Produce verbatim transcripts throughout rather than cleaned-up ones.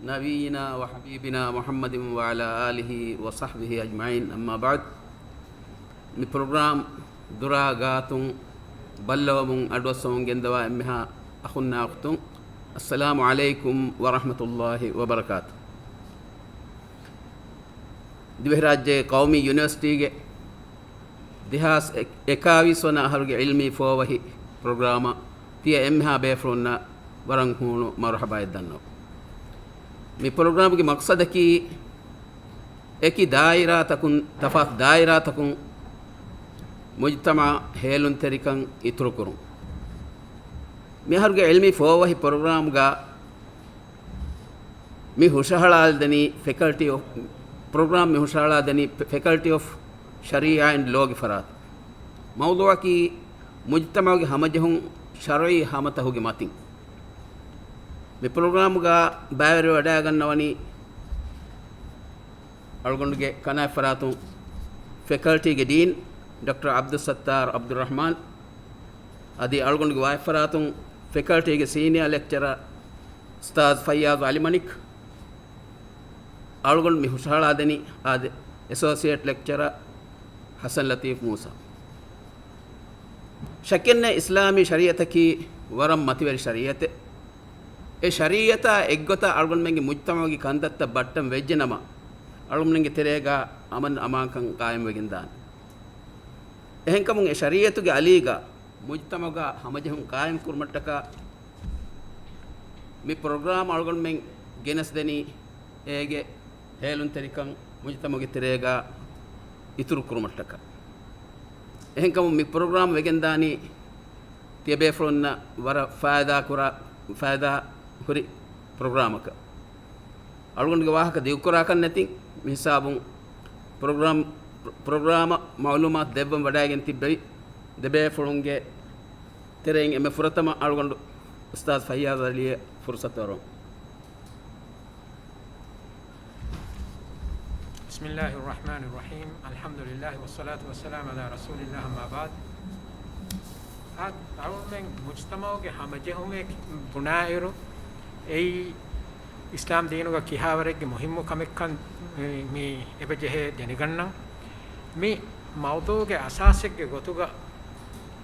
نبينا وحبيبنا محمد وعلى آله وصحبه أجمعين، أما بعد. މި ޕްރޮގްރާމް ދުރާ ގާތުން ބައްލަވަމުން އަޑުއައްސަވަމުން ގެންދަވާ އެންމެހާ އަޚުންނާ އުޚްތުން، އައްސަލާމު ޢަލައިކުމް ވަރަޙްމަތުﷲި ވަބަރަކާތު. ދިވެހިރާއްޖޭގެ ޤައުމީ ޔުނިވަރސިޓީގެ ދެހާސް އެކާވީސް ވަނަ އަހަރުގެ ޢިލްމީ ފޯވަހި ޕްރޮގްރާމަށް ތިޔަ އެންމެހާ ބޭފުޅުންނަށް ވަރަށް ހޫނު މަރުޙަބާއެއް ދަންނަވަން. މި ޕްރޮގްރާމްގެ މަޤްޞަދަކީ، އެކި ދާއިރާތަކުން، ތަފާތު ދާއިރާތަކުން މުޖްތަމަޢަށް ހޭލުންތެރިކަން އިތުރުކުރުން. މިއަހަރުގެ ޢިލްމީ ފޯވަހި ޕްރޮގްރާމްގަ މި ހުށަހަޅާލަދެނީ ފެކަލްޓީ އޮފް، ޕްރޮގްރާމް މި ހުށަހަޅާދެނީ ފެކަލްޓީ އޮފް ޝަރީޢާ އެންޑް ލޯގެ ފަރާތުން. މައުޟޫޢަކީ މުޖްތަމަޢުގެ ހަމަޖެހުން ޝަރުޢީ ހަމަތަހުގެ މަތިން. މި ޕްރޮގްރާމްގަ ބައިވެރިވެވަޑައިގަންނަވަނީ އަޅުގަނޑުގެ ކަނާތްފަރާތުން ފެކަލްޓީގެ ޑީން ޑޮކްޓަރ ޢަބްދުއްސައްތާރު ޢަބްދުއްރަޙްމާން، އަދި އަޅުގަނޑުގެ ވާތްފަރާތުން ފެކަލްޓީގެ ސީނިއާ ލެކްޗަރަރ އުސްތާޛު ފައްޔާޒު ޢަލީ މަނިކް. އަޅުގަނޑު މި ހުށަހަޅާދެނީ އާދެ، އެސޯސިއޭޓް ލެކްޗަރަރ ޙަސަން ލަތީފް މޫސާ. ޝައްކެއްނެތް، އިސްލާމީ ޝަރީޢަތަކީ ވަރަށް މަތިވެރި ޝަރީޢަތެއް. އެ ޝަރީޢަތާ އެއްގޮތަށް އަޅުގަނޑުމެންގެ މުޖްތަމަޢުގެ ކަންތައްތައް ބައްޓަން ވެއްޖެނަމަ، އަޅުގަނޑުމެންގެ ތެރޭގަ އަމަން އަމާންކަން ޤާއިމްވެގެންދާނެ. އެހެންކަމުން އެ ޝަރީޢަތުގެ އަލީގަ މުޖްތަމަޢުގަ ހަމަޖެހުން ޤާއިމް ކުރުމަށްޓަކާ މި ޕްރޮގްރާމް އަޅުގަނޑުމެން ގެނެސްދެނީ އޭގެ ހޭލުންތެރިކަން މުޖްތަމަޢުގެ ތެރޭގަ އިތުރު ކުރުމަށްޓަކާ. އެހެންކަމުން މި ޕްރޮގްރާމް ވެގެންދާނީ ތިޔަބޭފުޅުންނަށް ވަރަށް ފައިދާ ކުރާ، ފައިދާ ހުރި ޕްރޮގްރާމަކަށް. އަޅުގަނޑުގެ ވާހަކަ ދިގުކުރާކަށް ނެތިން، މިހިސާބުން ޕްރޮގްރާމް، ޕްރޮގްރާމަށް މަޢުލޫމާތު ދެއްވަން ވަޑައިގެން ތިއްބެވި ދެބޭފުޅުންގެ ތެރެއިން އެންމެ ފުރަތަމަ އަޅުގަނޑު އުސްތާޛު ފައްޔާޒު ޢަލީއަށް ފުރުޞަތު އަރުވަން. بسم الله الرحمن الرحيم. الحمد لله والصلاة والسلام على رسول الله، أما بعد. އާ، އަޅުމެން މުޖްތަމަޢުގެ ހަމަޖެހުމެއް ބުނާއިރު، އެއީ އިސްލާމް ދީނުގަ ކިހާވަރެއްގެ މުހިއްމު ކަމެއްކަން މި، މި އެބަޖެހޭ ދެނެގަންނަން. މި މައުޟޫޢުގެ އަސާސެއްގެ ގޮތުގަ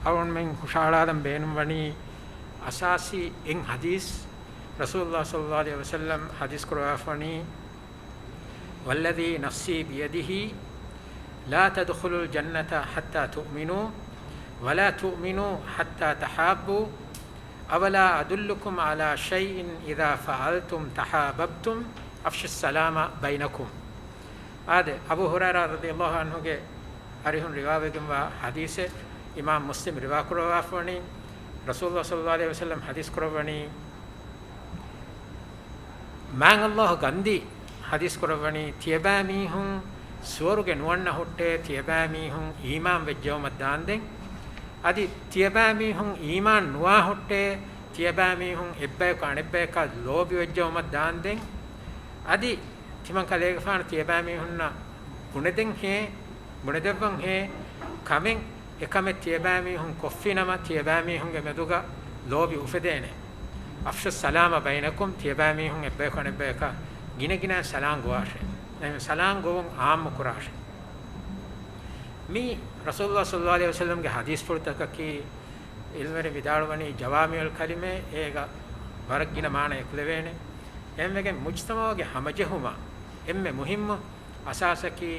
އަޅުމެން ހުށަހަޅާލަން ބޭނުންވަނީ އަސާސީ އެއް ޙަދީޘް. ރަސޫލުﷲ ޞައްލަﷲު ޢަލައިހި ވަސައްލަމް ޙަދީޘް ކުރައްވާފަވަނީ، والذي نفسي بيده لا تدخلوا الجنة حتى تؤمنوا ولا تؤمنوا حتى تحابوا أولا أدلكم على شيء إذا فعلتم تحاببتم أفشوا السلام بينكم. އާދެ، އަބޫ ހުރައިރާ ރަޟިޔަﷲު ޢަންހުގެ އަރިހުން ރިވާވެގެންވާ ޙަދީޘެއް، އިމާމް މުސްލިމް ރިވާކުރައްވާފަވަނީ، ރަސޫލުﷲ ޞައްލަﷲު ޢަލައިހި ވަސައްލަމް ޙަދީޘް ކުރައްވަނީ، މާތް ﷲ ގަންދީ ޙަދީޘް ކުރައްވަނީ، ތިޔަބައިމީހުން ސުވަރުގެ ނުވަންނަ ހުއްޓޭ، ތިޔަބައިމީހުން އީމާން ވެއްޖައުމަށް ދާންދެން. އަދި ތިޔަބައިމީހުން އީމާން ނުވާ ހުއްޓޭ، ތިޔަބައިމީހުން އެއްބަޔަކު އަނެއްބަޔަކަށް ލޯބިވެއްޖައުމަށް ދާންދެން. އަދި ތިމަން ކަލޭގެފާނު ތިޔަބައިމީހުންނަށް ބުނެދެން ހޭ، ބުނެދެއްވަން ހޭ، ކަމެއް، އެކަމެއް ތިޔަބައިމީހުން ކޮށްފިނަމަ، ތިޔަބައިމީހުންގެ މެދުގަ ލޯބި އުފެދޭނެ. أفشوا السلام بينكم، ތިޔަބައިމީހުން އެއްބަޔަކު އަނެއްބަޔަކަށް ގިނަ ގިނަ ސަލާން ގޮވާށޭ. އެހެން ސަލާން ގޮވުން އާއްމު ކުރާށޭ. މީ ރަސޫލުﷲ ޞައްލަﷲު ޢަލައިހި ވަސައްލަމްގެ ޙަދީޘްފުޅުތަކަކީ، ޢިލްމުވެރިން ވިދާޅުވަނީ ޖަވާމިޢުލް ކަލިމޭ، އޭގަ ވަރަށް ގިނަ މާނަ އެކުލެވޭނެ. އެހެންވެގެން މުޖްތަމަޢުގެ ހަމަޖެހުމަށް އެންމެ މުހިއްމު އަސާސަކީ،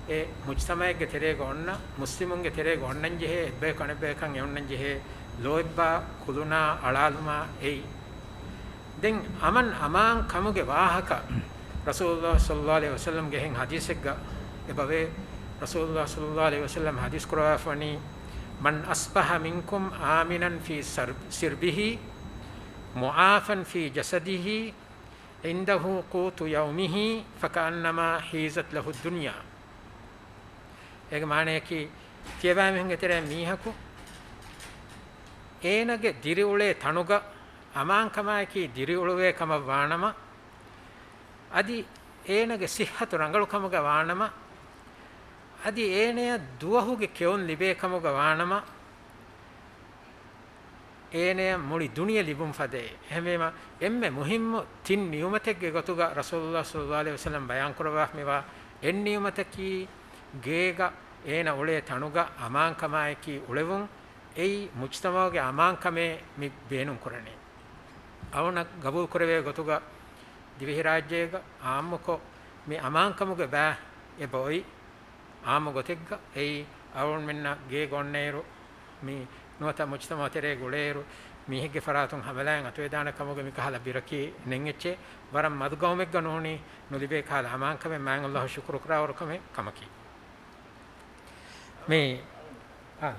އެ މުޖްތަމަޢެއްގެ ތެރޭގަ އޮންނަ، މުސްލިމުންގެ ތެރޭގަ އޮންނަންޖެހޭ، އެއްބަޔަކު އަނެއްބަޔަކަށް އެ އޮންނަންޖެހޭ ލޯތްބާ، ކުލުނާ، އަޅާލުމާ އެއީ. ދެން އަމަން އަމާން ކަމުގެ ވާހަކަ ރަސޫލުﷲ ޞައްލަﷲު ޢަލައިހި ވަސައްލަމްގެ އެހެން ޙަދީޘެއްގަ އެބަވޭ. ރަސޫލުﷲ ޞައްލަﷲު ޢަލައިހި ވަސައްލަމް ޙަދީޘް ކުރައްވާފަވަނީ، من أصبح منكم آمنا في سر-، سربه معافى في جسده عنده قوت يومه فكأنما حيزت له الدنيا. އޭގެ މާނަޔަކީ، ތިޔަބައިމީހުންގެ ތެރޭ މީހަކު އޭނަގެ ދިރިއުޅޭ ތަނުގަ އަމާންކަމާއެކީ ދިރިއުޅުވޭ ކަމަށް ވާނަމަ، އަދި އޭނަގެ ޞިއްޙަތު ރަނގަޅު ކަމުގަ ވާނަމަ، އަދި އޭނަޔަށް ދުވަހުގެ ކެއުން ލިބޭ ކަމުގަ ވާނަމަ، އޭނަޔަށް މުޅި ދުނިޔެ ލިބުން ފަދައި. އެހެންވީމަ، އެންމެ މުހިއްމު ތިން ނިޢުމަތެއްގެ ގޮތުގަ ރަސޫލުﷲ ޞައްލަﷲ ޢަލައިހި ވަސައްލަމް ބަޔާންކުރައްވާފަ މިވާ އެއް ނިޢުމަތަކީ، ގޭގަ އޭނަ އުޅޭ ތަނުގަ އަމާންކަމާއެކީ އުޅެވުން. އެއީ މުޖްތަމަޢުގެ އަމާންކަމޭ މި ބޭނުންކުރަނީ. އަޅުންނަށް ގަބޫލުކުރެވޭ ގޮތުގަ ދިވެހިރާއްޖޭގަ އާއްމުކޮށް މި އަމާންކަމުގެ ބައި އެބައޮތް. އާއްމު ގޮތެއްގަ އެއީ އަޅުގަނޑުމެންނަށް ގޭގަ އޮންނައިރު، މި ނުވަތަ މުޖްތަމަޢު ތެރޭގަ އުޅޭއިރު، މީހެއްގެ ފަރާތުން ހަމަލާއިން އަތުވެދާނެ ކަމުގެ މިކަހަލަ ބިރަކީ ނެތް އެއްޗެއް. ވަރަށް މަދު ގައުމެއްގަ ނޫނީ ނުލިބޭ ކަހަލަ އަމާންކަމެއް، މާތް ﷲ ޝުކުރުކުރާވަރު ކަމެއް ކަމަކީ. މި، އާ.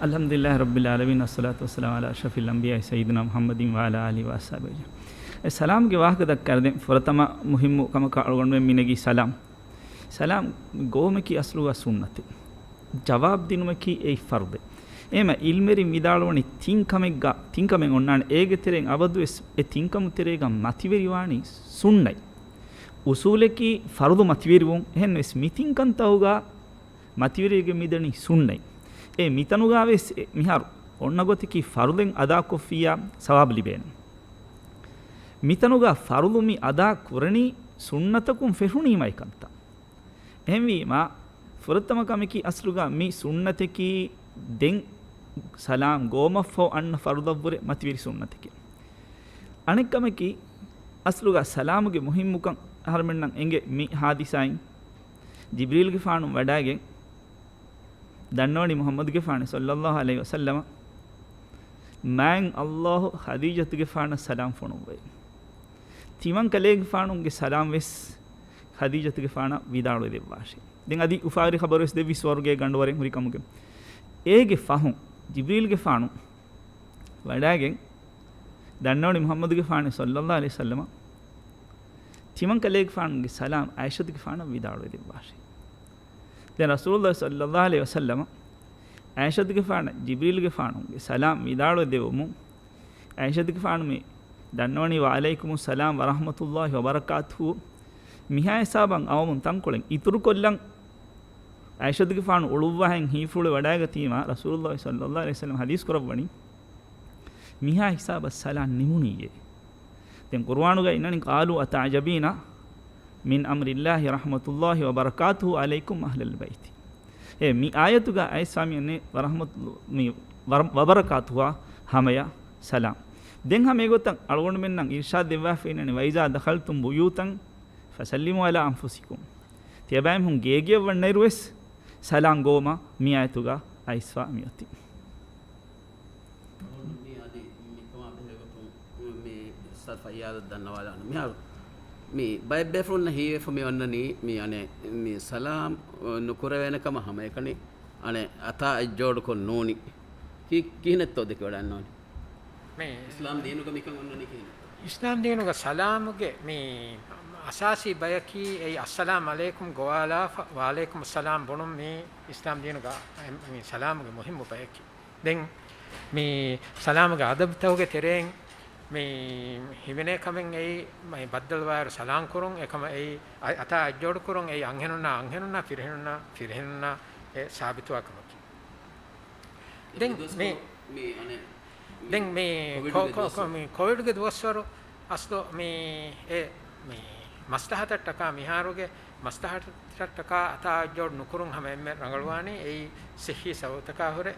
އަލްޙަމްދުލިއްލާހި ރައްބިލް ޢާލަމީން، އައްޞަލާތު ވައްސަލާމު ޢަލާ އަޝްރަފިލް އަންބިޔާއި ސައްޔިދުނާ މުޙައްމަދިން ވަޢަލާ އާލިހި ވައަޞްޙާބިހި އަޖްމަޢީން. އެ ސަލާމްގެ ވާހަކަ ދައްކާއިރު ފުރަތަމަ މުހިއްމު ކަމަކަށް އަޅުގަނޑުމެން މިނެގީ ސަލާމް. ސަލާމް ގޯމަކީ އަސްލުގަ ސުންނަތެއް. ޖަވާބު ދިނުމަކީ އެއީ ފަރުޟެއް. އެހެންވީމަ ޢިލްމުވެރިން ވިދާޅުވަނީ ތިން ކަމެއްގަ، ތިން ކަމެއް އޮންނާނެ. އޭގެ ތެރެއިން އަބަދުވެސް އެ ތިން ކަމު ތެރޭގަ މަތިވެރިވާނީ ސުންނަތް. އުޞޫލަކީ ފަރުޟު މަތިވެރިވުން. އެހެންވެސް މި ތިންކަންތަކުގަ މަތިވެރިވެގެން މިދަނީ ސުންނަތް. އެ މިތަނުގަވެސް އެ މިހާރު އޮންނަ ގޮތަކީ ފަރުޟެއް އަދާކޮށްފިއްޔާ ސަވާބު ލިބޭނެ. މިތަނުގަ ފަރުޟު މި އަދާ ކުރަނީ ސުންނަތަކުން ފެށުނީމަ އެކަންތައް. އެހެންވީމަ، ފުރަތަމަ ކަމަކީ އަސްލުގަ މި ސުންނަތަކީ ދެން ސަލާމް ގޯމަށްފަހު އަންނަ ފަރުޟަށްވުރެ މަތިވެރި ސުންނަތެކޭ. އަނެއްކަމަކީ، އަސްލުގަ ސަލާމުގެ މުހިއްމުކަން އަހަރުމެންނަށް އެނގޭ މި ޙާދިސާއިން. ޖިބްރީލްގެފާނު ވަޑައިގެން ދަންނަވަނީ މުޙައްމަދުގެފާނެއް ޞައްލައްލާހު ޢަލައިހި ވަސައްލަމަށް، މާތް ﷲ ޚަދީޖަތުގެފާނަށް ސަލާމް ފޮނުއްވައި. ތިމަން ކަލޭގެފާނުގެ ސަލާމް ވެސް ޚަދީޖަތުގެފާނަށް ވިދާޅުވެ ދެއްވާށޭ. ދެން އަދި އުފާވެރި ޚަބަރުވެސް ދެއްވި ސުވަރުގޭގެ ގަނޑުވަރެއް ހުރި ކަމުގެ. އޭގެ ފަހުން ޖިބްރީލްގެފާނު ވަޑައިގެން ދަންނަވަނީ މުޙައްމަދުގެފާނެއް ޞައްލައްލާހު ޢަލައިހި ވަސައްލަމަށް، ތިމަން ކަލޭގެފާނުގެ ސަލާމް ޢާއިޝަތުގެފާނަށް ވިދާޅުވެ ދެއްވާށޭ. ދެން ރަސޫލުﷲ ޞައްލައްލާހު ޢަލައިހި ވަސައްލަމަށް ޢާއިޝަތުގެފާނަށް ޖިބްރީލްގެފާނުގެ ސަލާމް ވިދާޅުވެ ދެވުމުން، ޢާއިޝަތުގެފާނު މި ދަންނަވަނީ، ވަޢަލައިކުމުއްސަލާމް ވަރަޙްމަތުﷲ ވަބަރަކާތުހު. މިހާ ހިސާބަށް އައުމުން ތަންކޮޅެއް އިތުރުކޮށްލަން ޢާއިޝަތުގެފާނު އުޅުއްވާހެން ހީފުޅު ވަޑައިގަތީމަ، ރަސޫލުﷲ ޞައްލައްލާހު ޢަލައިހި ވަސައްލަމަ ޙަދީޘް ކުރައްވަނީ، މިހާ ހިސާބަށް ސަލާމް ނިމުނީއޭ. ދެން ޤުރުއާނުގައި އިންނަނީ، قَالُوا أَتَعْجَبِينَ مِنْ أَمْرِ اللَّهِ رَحْمَتُ اللَّهِ وَبَرَكَاتُهُ عَلَيْكُمْ أَهْلَ الْبَيْتِ. އެ މި އާޔަތުގަ އައިސްފާ މި އަންނަނީ ވަރަޙްމަތު، މި ވަރަ، ވަބަރަކާތުހާ ހަމަޔަށް ސަލާމް. ދެން ހަމަ އެގޮތަށް އަޅުގަނޑުމެންނަށް އިރްޝާދު ދެއްވާފައި އިންނަނީ، وَإِذَا دَخَلْتُمْ بُيُوتًا فَسَلِّمُوا عَلَىٰ أَنْفُسِكُمْ. ތިޔަބައިމީހުން ގޭގެއަށް ވަންނައިރު ވެސް ސަލާމް ގޯމަށް މި އާޔަތުގަ އައިސްފާ މިއޮތީ. މި އަދި މިކަމާ ބެހޭގޮތުން މި އުސްތާޛު ފައްޔާޒަށް ދަންނަވާލާނަން. މިހާރު މި ބައެއް ބޭފުޅުންނަށް ހީވެފަ މި އޮންނަނީ، މި އަނެއް މި ސަލާމް ނުކުރެވޭނެ ކަމަށް ހަމައެކަނި އަނެއް އަތާ އަތްޖޯޑުކޮށް ނޫނީ. ކި، ކިހިނެއްތޯ ދެކިވަޑައިގަންނަވަނީ؟ މި އިސްލާމް ދީނުގަ މިކަން އޮންނަނީ ކިހިނެއްތޯ؟ އިސްލާމް ދީނުގަ ސަލާމުގެ މި އަސާސީ ބަޔަކީ އެއީ، އައްސަލާމް ޢަލައިކުމް ގޮވާލާފަ، ވަޢަލައިކުމުއްސަލާމް ބުނުން މީ އިސްލާމް ދީނުގަ މި ސަލާމުގެ މުހިއްމު ބަޔަކީ. ދެން މި ސަލާމުގެ އަދަބުތަކުގެ ތެރެއިން މި ހިމެނޭ ކަމެއް އެއީ، މި ބައްދަލުވާއިރު ސަލާމް ކުރުން، އެކަމަށް އެއީ އަ، އަތާ އަތްޖޯޑު ކުރުން، އެއީ އަންހެނުންނާ އަންހެނުންނާ، ފިރިހެނުންނާ ފިރިހެނުންނާ އެ ސާބިތުވާ ކަމަކީ. ދެން މި، މި އަނެއް ދެން މި ކޮ، ކޮ، ކޮ، މި ކޮވިޑްގެ ދުވަސްވަރު އަސްލު މި އެ މި މަސްލަހަތަށްޓަކާ، މިހާރުގެ މަސްލަހަތަށްޓަކާ އަތާ އަތްޖޯޑު ނުކުރުން ހަމަ އެންމެ ރަނގަޅުވާނީ. އެއީ ސިއްހީ ސަބަބުތަކާ ހުރެ،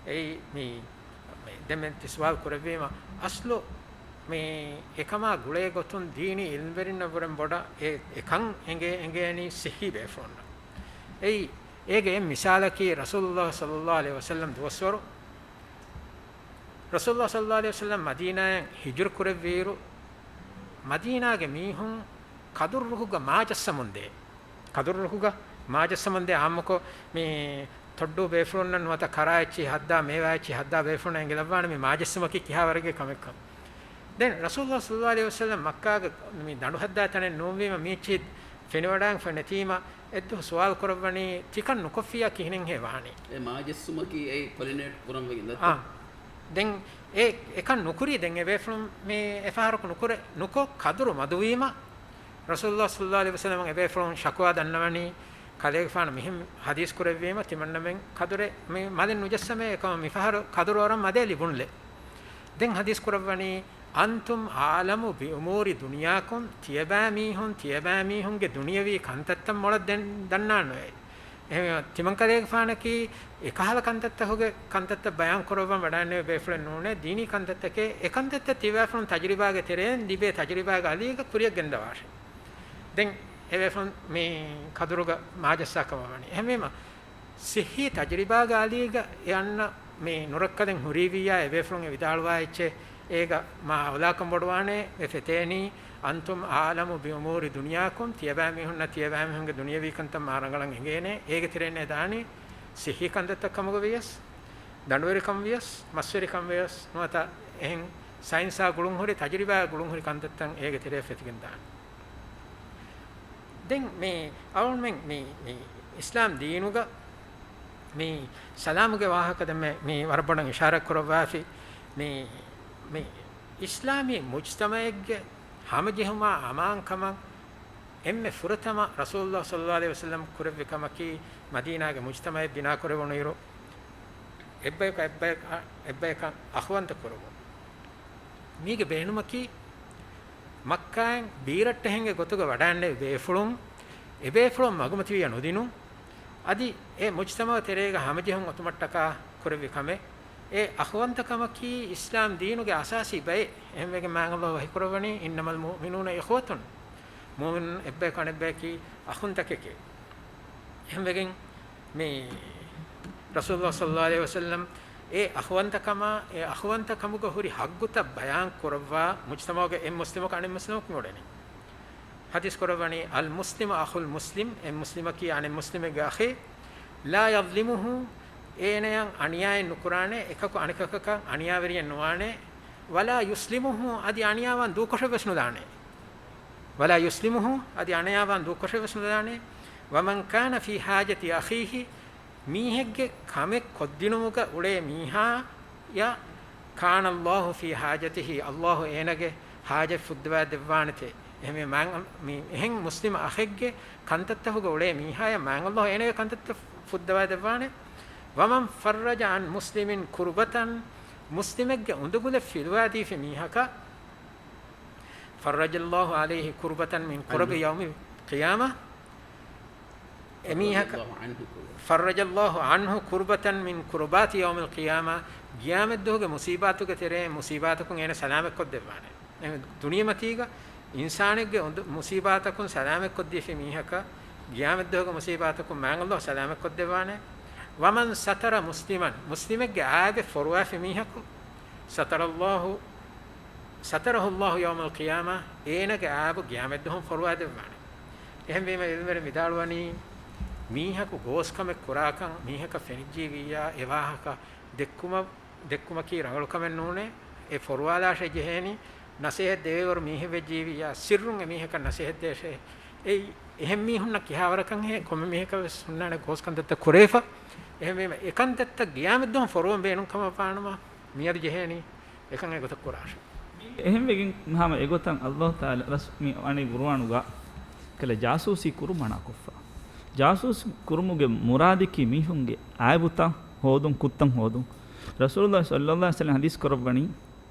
އެއީ މި، މި ދެން މި ތި ސުވާލު ކުރެއްވީމަ، އަސްލު މި އެކަމާ ގުޅޭ ގޮތުން ދީނީ އިލްމްވެރިންނަށްވުރެން ބޮޑަށް އެ، އެކަން އެނގޭ، އެނގޭނީ ސިއްހީ ބޭފުޅުންނަށް. އެއީ އޭގެ އެއް މިސާލަކީ، ރަސޫލުﷲ ޞައްލައްލާހު ޢަލައިހި ވަސައްލަމް ދުވަސްވަރު، ރަސޫލުﷲ ޞައްލައްލާހު ޢަލައިހި ވަސައްލަމް މަދީނާއަށް ހިޖުރަ ކުރެއްވިއިރު، މަދީނާގެ މީހުން ކަދުރު ރުހުގަ މާޖައްސަމުންދޭ. ކަދުރު ރުހުގަ މާޖައްސަމުންދޭ އާއްމުކޮށް، މި ތޮއްޑޫ ބޭފުޅުންނަށް ނުވަތަ ކަރާ އެއްޗިހި ހައްދާ، މޭވާ އެއްޗިހި ހައްދާ ބޭފުޅުންނަށް އެނގިލައްވާނެ މި މާޖައްސުމަކީ ކިހާވަރެއްގެ ކަމެއްކަން. ދެން ރަސޫލުﷲ ޞައްލައްލާހު ޢަލައިހި ވަސައްލަމް މައްކާގަ މި ދަނޑުހައްދާ ތަނެއް ނޫންވީމަ މި އެއްޗިހި ފެނިވަޑައިގެންފަ ނެތީމަ، އެއްދުވަހު ސުވާލު ކުރައްވަނީ، ތިކަން ނުކޮށްފިއްޔާ ކިހިނެއްހޭ ވާނީ؟ އެ މާޖައްސުމަކީ އެއީ ޕޮލިނޭޓް ކުރަން ވެގެން ދައްތަ؟ އާ. ދެން އެ، އެކަން ނުކުރީ، ދެން އެ ބޭފުޅުން މި އެފަހަރަކު ނުކުރެ، ނުކޮށް ކަދުރު މަދުވީމަ، ރަސޫލުﷲ ޞައްލައްލާހު ޢަލައިހި ވަސައްލަމަށް އެ ބޭފުޅުން ޝަކުވާ ދަންނަވަނީ، ކަލޭގެފާނު މިހެން ޙަދީޘް ކުރެއްވީމަ، ތިމަންނަމެން ކަދުރެއް މި މަލެއް ނުޖައްސަމޭ، އެކަމަށް މިފަހަރު ކަދުރު އަރަން މަދޭ ލިބުންލެ. ދެން ޙަދީޘް ކުރައްވަނީ، أنتم أعلم بأمور دنياكم، ތިޔަބައިމީހުން، ތިޔަބައިމީހުންގެ ދުނިޔަވީ ކަންތައްތައް މޮޅަށް ދެން، ދަންނާނެ. އެހެންވީމަ، ތިމަންކަލޭގެފާނަކީ އެކަހަލަ ކަންތައްތަކުގެ ކަންތައްތައް ބަޔާން ކުރައްވަން ވަޑައިގެންނެވި ބޭފުޅެއް ނޫނޭ، ދީނީ ކަންތައްތަކެއް. އެ ކަންތައްތައް ތިބޭފުޅުން ތަޖުރިބާގެ ތެރެއިން ލިބޭ ތަޖުރިބާގެ އަލީގަ ކުރިއަށް ގެންދަވާށޭ. ދެން އެބޭފުޅުން މި ކަދުރުގަ މާޖައްސާ ކަމަށް ވަނީ. އެހެންވީމަ، ޞިއްޙީ ތަޖުރިބާގެ އަލީގަ އެ އަންނަ މި ނުރައްކަލެއް ހުރީ ވިއްޔާ އެބޭފުޅުން އެ ވިދާޅުވާ އެއްޗެއް އޭގަ މާ އައުލާކަން ބޮޑުވާނެ. އެ ފެތޭނީ، أنتم أعلم بأمور دنياكم، ތިޔަބައިމީހުންނަށް ތިޔަބައިމީހުންގެ ދުނިޔަވީ ކަންތައް މާ ރަނގަޅަށް އެނގޭނެ. އޭގެ ތެރެއިން އެ ދާނީ ޞިއްޙީ ކަންތައްތައް ކަމުގަ ވިޔަސް، ދަނޑުވެރިކަން ވިޔަސް، މަސްވެރިކަން ވިޔަސް، ނުވަތަ އެހެން ސައިންސާ ގުޅުންހުރި، ތަޖުރިބާއާ ގުޅުންހުރި ކަންތައްތައް އޭގެ ތެރެއަށް ފެތިގެން ދާނެ. ދެން މި އަޅުގަނޑުމެން މި، މި އިސްލާމް ދީނުގަ މި ސަލާމުގެ ވާހަކަ ދެންމެ މި ވަރަށް ބޮޑަށް އިޝާރާތް ކުރައްވާފި. މި، މި އިސްލާމީ މުޖްތަމަޢެއްގެ ހަމަޖެހުމާ އަމާންކަމަށް އެންމެ ފުރަތަމަ ރަސޫލުﷲ ޞައްލަﷲ ޢަލައިހި ވަސައްލަމް ކުރެއްވި ކަމަކީ، މަދީނާގެ މުޖްތަމަޢެއް ބިނާކުރެވުނުއިރު، އެއްބަޔަކަށް އެއްބަޔަކަށް، އެއްބަޔަކަށް އަޚުވަންތަ ކުރުމުން. މީގެ ބޭނުމަކީ، މައްކާއިން ބީރައްޓެހެންގެ ގޮތުގަ ވަޑައިގެންނެވި ބޭފުޅުން، އެބޭފުޅުން މަގުމަތިވިޔަ ނުދިނުން، އަދި އެ މުޖްތަމަޢު ތެރޭގަ ހަމަޖެހުން އޮތުމަށްޓަކާ ކުރެއްވި ކަމެއް. އެ އަޚުވަންތަކަމަކީ އިސްލާމް ދީނުގެ އަސާސީ ބައެއް. އެހެންވެގެން މާތް ﷲ ވަޙީކުރައްވަނީ، إنما المؤمنون إخوة، މުއުމިނުން އެއްބަޔަކު އަނެއްބަޔަކީ އަޚުންތަކެކޭ. އެހެންވެގެން މި ރަސޫލުﷲ ޞައްލަﷲ ޢަލައިހި ވަސައްލަމް އެ އަޚުވަންތަކަމާ، އެ އަޚުވަންތަކަމުގަ ހުރި ޙައްޤުތައް ބަޔާން ކުރައްވާ، މުޖްތަމަޢުގެ އެއް މުސްލިމަކު އަނެއް މުސްލިމަކު މިއުޅެނީ. ޙަދީޘް ކުރައްވަނީ، المسلم أخو المسلم، އެއް މުސްލިމަކީ އަނެއް މުސްލިމެއްގެ އަޚީ، لا يظلمه، އޭނަޔަށް އަނިޔާއެއް ނުކުރާނެ، އެކަކު އަނެކަކަކަށް އަނިޔާވެރިއެއް ނުވާނެ، ولا يسلمه، އަދި އަނިޔާވާން ދޫކޮށެއް ވެސް ނުދާނެ. ولا يسلمه، އަދި އަނިޔާވާން ދޫކޮށެއް ވެސް ނުދާނެ. ومن كان في حاجة أخيه، މީހެއްގެ ކަމެއް ކޮށްދިނުމުގަ އުޅޭ މީހާޔަށް، كان الله في حاجته، ﷲ އޭނަގެ ޙާޖަތް ފުއްދަވާ ދެއްވާނެތޭ. އެހެންވެ މާތް، މި އެހެން މުސްލިމް އަޚެއްގެ ކަންތައްތަކުގަ އުޅޭ މީހާޔަށް މާތް ﷲ އޭނަގެ ކަންތައްތައް ފުއްދަވާ ދެއްވާނެ. ومن فرج عن مسلم كربة، މުސްލިމެއްގެ އުނދަގުލެއް ފިލުވާދީފި މީހަކަށް، فرج الله عليه كربة من كرب يوم القيامة، އެމީހަކަށް، فرج الله عنه كربة من كربات يوم القيامة، ޤިޔާމަތްދުވަހުގެ މުޞީބާތުގެ ތެރޭ މުޞީބާތަކުން އޭނަ ސަލާމަތްކޮށްދެއްވާނެ. ދުނިޔެމަތީގަ އިންސާނެއްގެ އުނދަ-، މުޞީބާތަކުން ސަލާމަތްކޮށްދީފި މީހަކަށް، ޤިޔާމަތްދުވަހުގެ މުޞީބާތަކުން މާތް ﷲ ސަލާމަތްކޮށްދެއްވާނެ. ومن ستر مسلما، މުސްލިމެއްގެ އައިބެއް ފޮރުވާފި މީހަކު، ستر الله، ستره الله يوم القيامة، އޭނަގެ އައިބު ޤިޔާމަތްދުވަހުން ފޮރުވާދެއްވާނެ. އެހެންވީމަ ޢިލްމުވެރިން ވިދާޅުވަނީ، މީހަކު ގޯސްކަމެއް ކުރާކަން މީހަކަށް ފެނިއްޖީ ވިއްޔާ، އެ ވާހަކަ ދެއްކުމަށް، ދެއްކުމަކީ ރަނގަޅު ކަމެއް ނޫނޭ. އެ ފޮރުވާލާށޭ ޖެހޭނީ، ނަސޭހަތް ދެވޭވަރު މީހެއް ވެއްޖީ ވިއްޔާ، ސިއްރުން އެ މީހަކަށް ނަސޭހަތް ދޭށޭ. އެއީ އެހެން މީހުންނަށް ކިހާވަރަކަށްހޭ ކޮންމެ މީހަކަށް ވެސް ހުންނާނެ ގޯސް ކަންތައްތައް ކުރެވިފަ. އެހެންވީމަ އެ ކަންތައްތައް ޤިޔާމަތްދުވަހުން ފޮރުވަން ބޭނުން ކަމަށް ވާނަމަ، މިއަދު ޖެހޭނީ އެކަން އެގޮތަށް ކުރާށޭ. އެހެންވެގެން ހަމަ އެގޮތަށް ﷲ ތަޢާލާ ރަސް-، މި އަނެއް ޤުރުއާނުގަ ކަލަ ޖާސޫސީ ކުރުން މަނާކޮށްފަ. ޖާސޫސީ ކުރުމުގެ މުރާދަކީ މީހުންގެ އައިބުތައް ހޯދުން، ކުށްތައް ހޯދުން. ރަސޫލުﷲ ޞައްލަﷲ ޢަލައިހި ވަސައްލަމަ ޙަދީޘް ކުރައްވަނީ،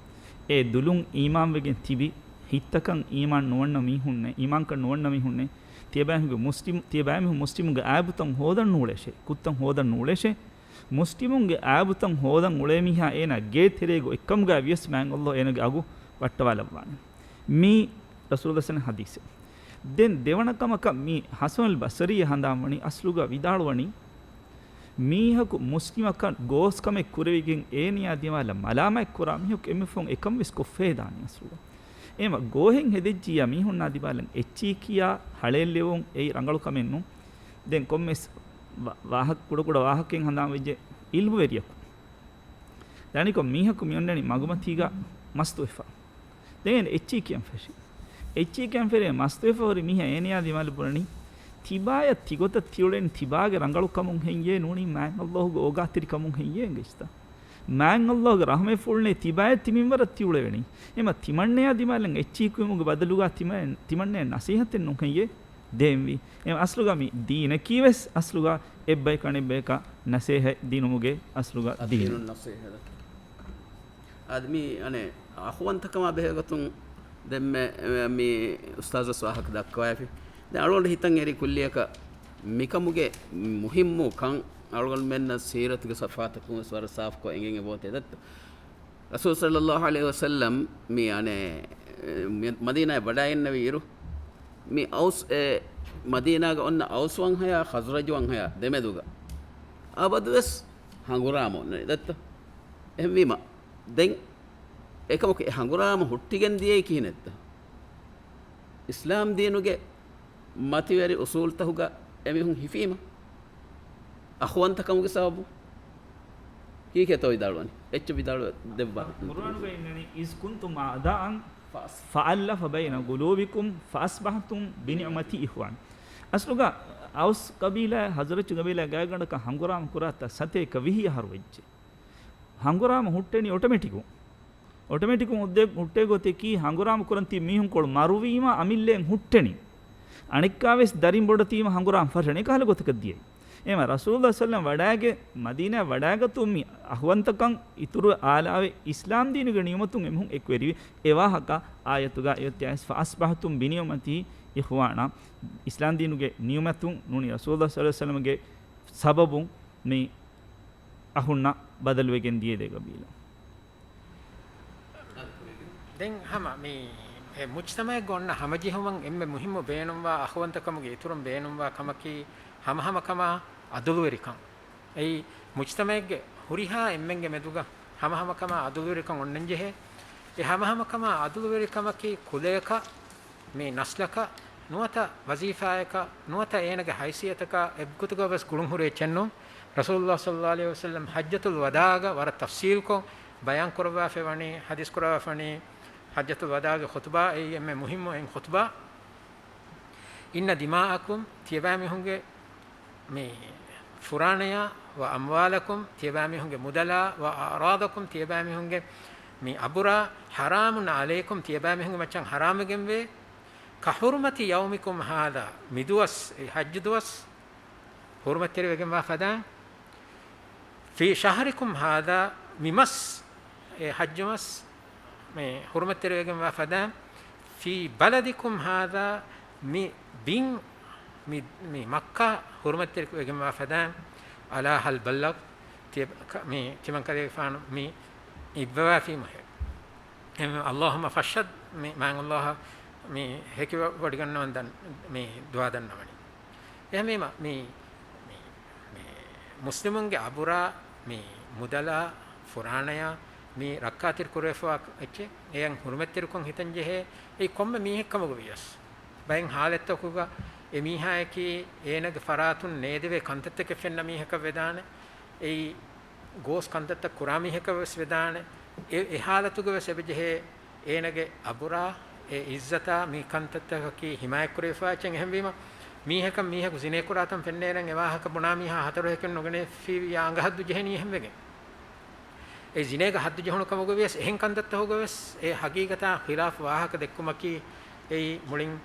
އެ ދުލުން އީމާންވެގެން ތިބި ހިތްތަކަށް އީމާން ނުވަންނަ މީހުންނެއް، އީމާންކަން ނުވަންނަ މީހުންނެއް، ތިޔަބައިމީހުންގެ މުސްލިމް، ތިޔަބައިމީހުން މުސްލިމުންގެ އައިބުތައް ހޯދަން ނޫޅޭށޭ، ކުށްތައް ހޯދަން ނޫޅޭށޭ. މުސްލިމުންގެ އައިބުތައް ހޯދަން އުޅޭ މީހާ އޭނާ ގޭ ތެރޭގަ އޮތްކަމުގަ ވިޔަސް މާތް ﷲ އޭނާގެ އަގު ވައްޓަވާލައްވާނެ. މީ ރަސޫލުﷲ ޙަދީޘެއް. ދެން ދެވަނަ ކަމަކަށް މީ ޙަސަނުލް ބަޞްރީ ހަނދާންވަނީ އަސްލުގަ ވިދާޅުވަނީ، މީހަކު މުސްލިމަކަށް ގޯސްކަމެއް ކުރެވިގެން އޭނަޔާ ދިމާލަށް މަލާމާތް ކުރާ މީހަކު އެންމެ ފަހުން އެކަން ވެސް ކޮށްފައިދާނީ އަސްލުގަ. އެމަ ގޯހެއް ހެދެއްޖިއްޔާ މީހުންނާ ދިމާލަށް އެއްޗިއްޔެއް ކިޔާ ހަޅޭއްލެވުން އެއީ ރަނގަޅު ކަމެއް ނޫން. ދެން ކޮންމެސް ވާ-، ވާހަ-، ކުޑަކުޑަ ވާހަކައެއް ހަނދާން ވެއްޖެ އިލްމުވެރިޔަކު. ދަނިކޮށް މީހަކު މިއޮންނަނީ މަގުމަތީގަ މަސްދުވެފަ. ދެން އެއްޗިއްޔެއް ކިޔަން ފެށި. އެއްޗިއްޔެއް ކިޔަން ފެށި މަސްދުވެފަ ހުރި މީހާ އޭނަޔާ ދިމާލަށް ބުނަނީ، ތިބާޔަށް ތިގޮތަށް ތިއުޅެނީ ތިބާގެ ރަނގަޅު ކަމުން ހެއްޔޭ ނޫނީ މާތް ﷲ ގެ އޯގާތެރި ކަމުން ހެއްޔޭ އެނގޭތަ؟ މާތް ﷲ ގެ ރަޙްމަތްފުޅުންނޭ ތިބާޔަށް ތިމިންވަރަށް ތިއުޅެވެނީ. އެމަ ތިމަންނަޔާ ދިމާލަށް އެއްޗިއްޔެއް ކުރުމުގެ ބަދަލުގަ ތިމަން-، ތިމަންނަޔަށް ނަސޭހަތެއް ނޫން ހެއްޔޭ؟ ދޭންވީ. އެ އަސްލުގަ މި ދީނަކީ ވެސް އަސްލުގަ އެއްބައިކު އަނެއްބަޔަކަށް ނަސޭހަތް ދިނުމުގެ އަސްލުގަ އަދީނު ދީނު. ނަސޭހަތް. އަދި މި އަނެއް އަޚުވަންތަކަމާ ބެހޭގޮތުން ދެންމެ މި އުސްތާޒަސް ވާހަކަ ދައްކަވައިފި. ދެން އަޅުގަނޑު ހިތަށް އެރި ކުއްލިއަކަށް މިކަމުގެ މުހިއްމު ކަން އަޅުގަނޑުމެންނަށް ސީރަތުގެ ސަފްހާތަކުން ވެސް ވަރަށް ސާފުކޮށް އެނގެން އެބައޮތޭ ދައްތަ. ރަސޫލު ޞައްލައްލާހު ޢަލައިހި ވަސައްލަމް މި އަނެއް މި މަދީނާއަށް ވަޑައިގެންނެވި އިރު، މި އައުސް އެ މަދީނާގަ އޮންނަ އައުސް ވަންހަޔާ ޚަޒްރަޖު ވަންހަޔާ ދެމެދުގަ އަބަދުވެސް ހަނގުރާމަ އޮންނަނީ ދައްތަ. އެހެންވީމަ، ދެން އެކަމަކު އެ ހަނގުރާމަ ހުއްޓިގެން ދިޔައީ ކިހިނެއްތަ؟ އިސްލާމް ދީނުގެ މަތިވެރި އުސޫލުތަކުގަ އެމީހުން ހިފީމަ، އަޚުވަންތަކަމުގެ ސަބަބުން. ކީކޭތޯ ވިދާޅުވަނީ؟ އެއްޗެއް ވިދާޅު ދެއްވާ. ޤުރުއާނުގަ އިންނަނީ، "إِذْ كُنْتُمْ أَعْدَاءً فَأَلَّفَ بَيْنَ قُلُوبِكُمْ فَأَصْبَحْتُمْ بِنِعْمَتِهِ إِخْوَانًا." އަސްލުގަ އައުސް ޤަބީލާ، ހަޒްރަޖު ޤަބީލާ ގާތްގަނޑަކަށް ހަނގުރާމަ ކުރާތާ ސަތޭކަ ވިހި އަހަރު ވެއްޖެ. ހަނގުރާމަ ހުއްޓެނީ އޮޓޮމެޓިކުން. އޮޓޮމެޓިކުން ހުއްޓޭ ގޮތަކީ ހަނގުރާމަ ކުރަން ތިބި މީހުންކޮޅު މަރުވީމަ އަމިއްލައިން ހުއްޓެނީ. އަނެއްކާވެސް ދަރިން ބޮޑަތީމަ ހަނގުރާމަ ފަށަނީ ކަހަލަ ގޮތަކަށް ދިޔައީ. އެހެންމަ ރަސޫލު ޞައްލަﷲު ޢަލައިހި ވަސައްލަމަ ވަޑައިގެން މަދީނާއަށް ވަޑައިގަތުމުން މި އަޚުވަންތަކަން އިތުރު އާލާވެ، އިސްލާމް ދީނުގެ ނިޢުމަތުން އެމީހުން އެކުވެރިވި. އެ ވާހަކަ އާޔަތުގަ އޮތް އައިސް، "فَأَصْبَحْتُمْ بِنِعْمَتِهِ إِخْوَانًا." އިސްލާމް ދީނުގެ ނިޢުމަތުން ނޫނީ ރަސޫލު ޞައްލަﷲު ޢަލައިހި ވަސައްލަމަގެ ސަބަބުން މި އަހުންނަށް ބަދަލުވެގެން ދިޔައީ ދެ ގަބީލަ. ދެން ހަމަ މި އެ މުޖްތަމައެއްގަ އޮންނަ ހަމަޖެހުމަށް އެންމެ މުހިއްމު ބޭނުންވާ، އަޚުވަންތަކަމުގެ އިތުރުން ބޭނުންވާ ކަމަކީ ހަމަހަމަކަމާ އަދުލުވެރިކަން. އެއީ މުޖްތަމައެއްގެ ހުރިހާ އެންމެންގެ މެދުގަ ހަމަހަމަކަމާ އަދުލުވެރިކަން އޮންނަންޖެހޭ. އެ ހަމަހަމަކަމާ އަދުލުވެރިކަމަކީ ކުލަޔަކަށް މި ނަސްލަކަށް ނުވަތަ ވަޒީފާއަކަށް ނުވަތަ އޭނަގެ ހައިސިއްޔަތަކަށް އެއްގޮތުގަވެސް ގުޅުންހުރި އެއްޗެއްނޫން. ރަސޫލުﷲ ޞައްލަﷲު ޢަލައިހި ވަސައްލަމަ ޙައްޖަތުލް ވަދާޢަށް ވަރަށް ތަފްޞީލްކޮށް ބަޔާން ކުރައްވާފައިވަނީ، ޙަދީޘް ކުރައްވާފަނީ، ޙައްޖަތުލް ވަދާޢުގެ ޚުޠުބާ، އެއީ އެންމެ މުހިއްމު އެއް ޚުޠުބާ. "إِنَّ دِمَاءَكُمْ، ތިޔަބައިމީހުންގެ މި ފުރާނަޔާ، وَأَمْوَالَكُمْ، ތިޔަބައިމީހުންގެ މުދަލާ، وَأَعْرَاضَكُمْ، ތިޔަބައިމީހުންގެ މި އަބުރާ، حَرَامٌ عَلَيْكُمْ، ތިޔަބައިމީހުންގެ މައްޗަށް ޙަރާމްވެގެންވޭ، كَحُرْمَةِ يَوْمِكُمْ هَذَا، މިދުވަސް، އެ ޙައްޖު ދުވަސް ޙުރުމަތްތެރިވެގެންވާ ފަދައިން، فِي شَهْرِكُمْ هَذَا، މި މަސް، އެ ޙައްޖު މަސް، މި ޙުރުމަތްތެރިވެގެންވާ ފަދައިން، فِي بَلَدِكُمْ هَذَا، މި ބިން، މި، މި މައްކާ ޙުރުމަތްތެރިވެގެންވާ ފަދައިން، أَلَا هَلْ بَلَّغْتُ، ތިޔަ-، ކަ-، މި ތިމަން ކަލޭގެފާނު މި އިއްވަވާފީމަހެއް. އެހެންވީމަ، اللَّهُمَّ فَاشْهَدْ، މި މާތް ﷲ އަށް މި ހެކިވަޑިގަންނަވަން ދަން މި ދުޢާ ދަންނަވަނީ. އެހެންވީމަ، މި، މި، މި މުސްލިމުންގެ އަބުރާ، މި މުދަލާ، ފުރާނަޔާ، މި ރައްކާތެރި ކުރެވިފައިވާ އެއްޗެއް، އެޔަށް ޙުރުމަތްތެރިކޮށް ހިތަންޖެހޭ، އެއީ ކޮންމެ މީހެއްކަމުގަ ވިޔަސް. ބައެއް ޙާލަތްތަކުގަ އެ މީހާޔަކީ އޭނަގެ ފަރާތުން ނޭދެވޭ ކަންތައްތަކެއް ފެންނަ މީހަކަށް ވެދާނެ. އެއީ ގޯސް ކަންތައްތައް ކުރާ މީހަކަށް ވެސް ވެދާނެ. އެ، އެ ޙާލަތުގަ ވެސް އެބަޖެހޭ އޭނަގެ އަބުރާ، އެ ޢިއްޒަތާ މި ކަންތައްތަކަކީ ޙިމާޔަތްކުރެވިފައިވާ އެއްޗެއް. އެހެންވީމަ، މީހަކަށް މީހަކު ޒިނޭ ކުރާތަން ފެންނައިރަށް އެ ވާހަކަ ބުނާ މީހާ ހަތަރު ހެކެއް ނުގަނެފިއްޔާ އަނގަ ހައްދު ޖެހެނީ އެހެންވެގެން. އެ ޒިނޭގަ ހައްދު ޖެހުނު ކަމުގަ ވިޔަސް އެހެން ކަންތައްތަކުގަ ވެސް އެ ޙަޤީޤަތާ ޚިލާފު ވާހަކަ ދެއްކުމަކީ އެއީ މުޅިން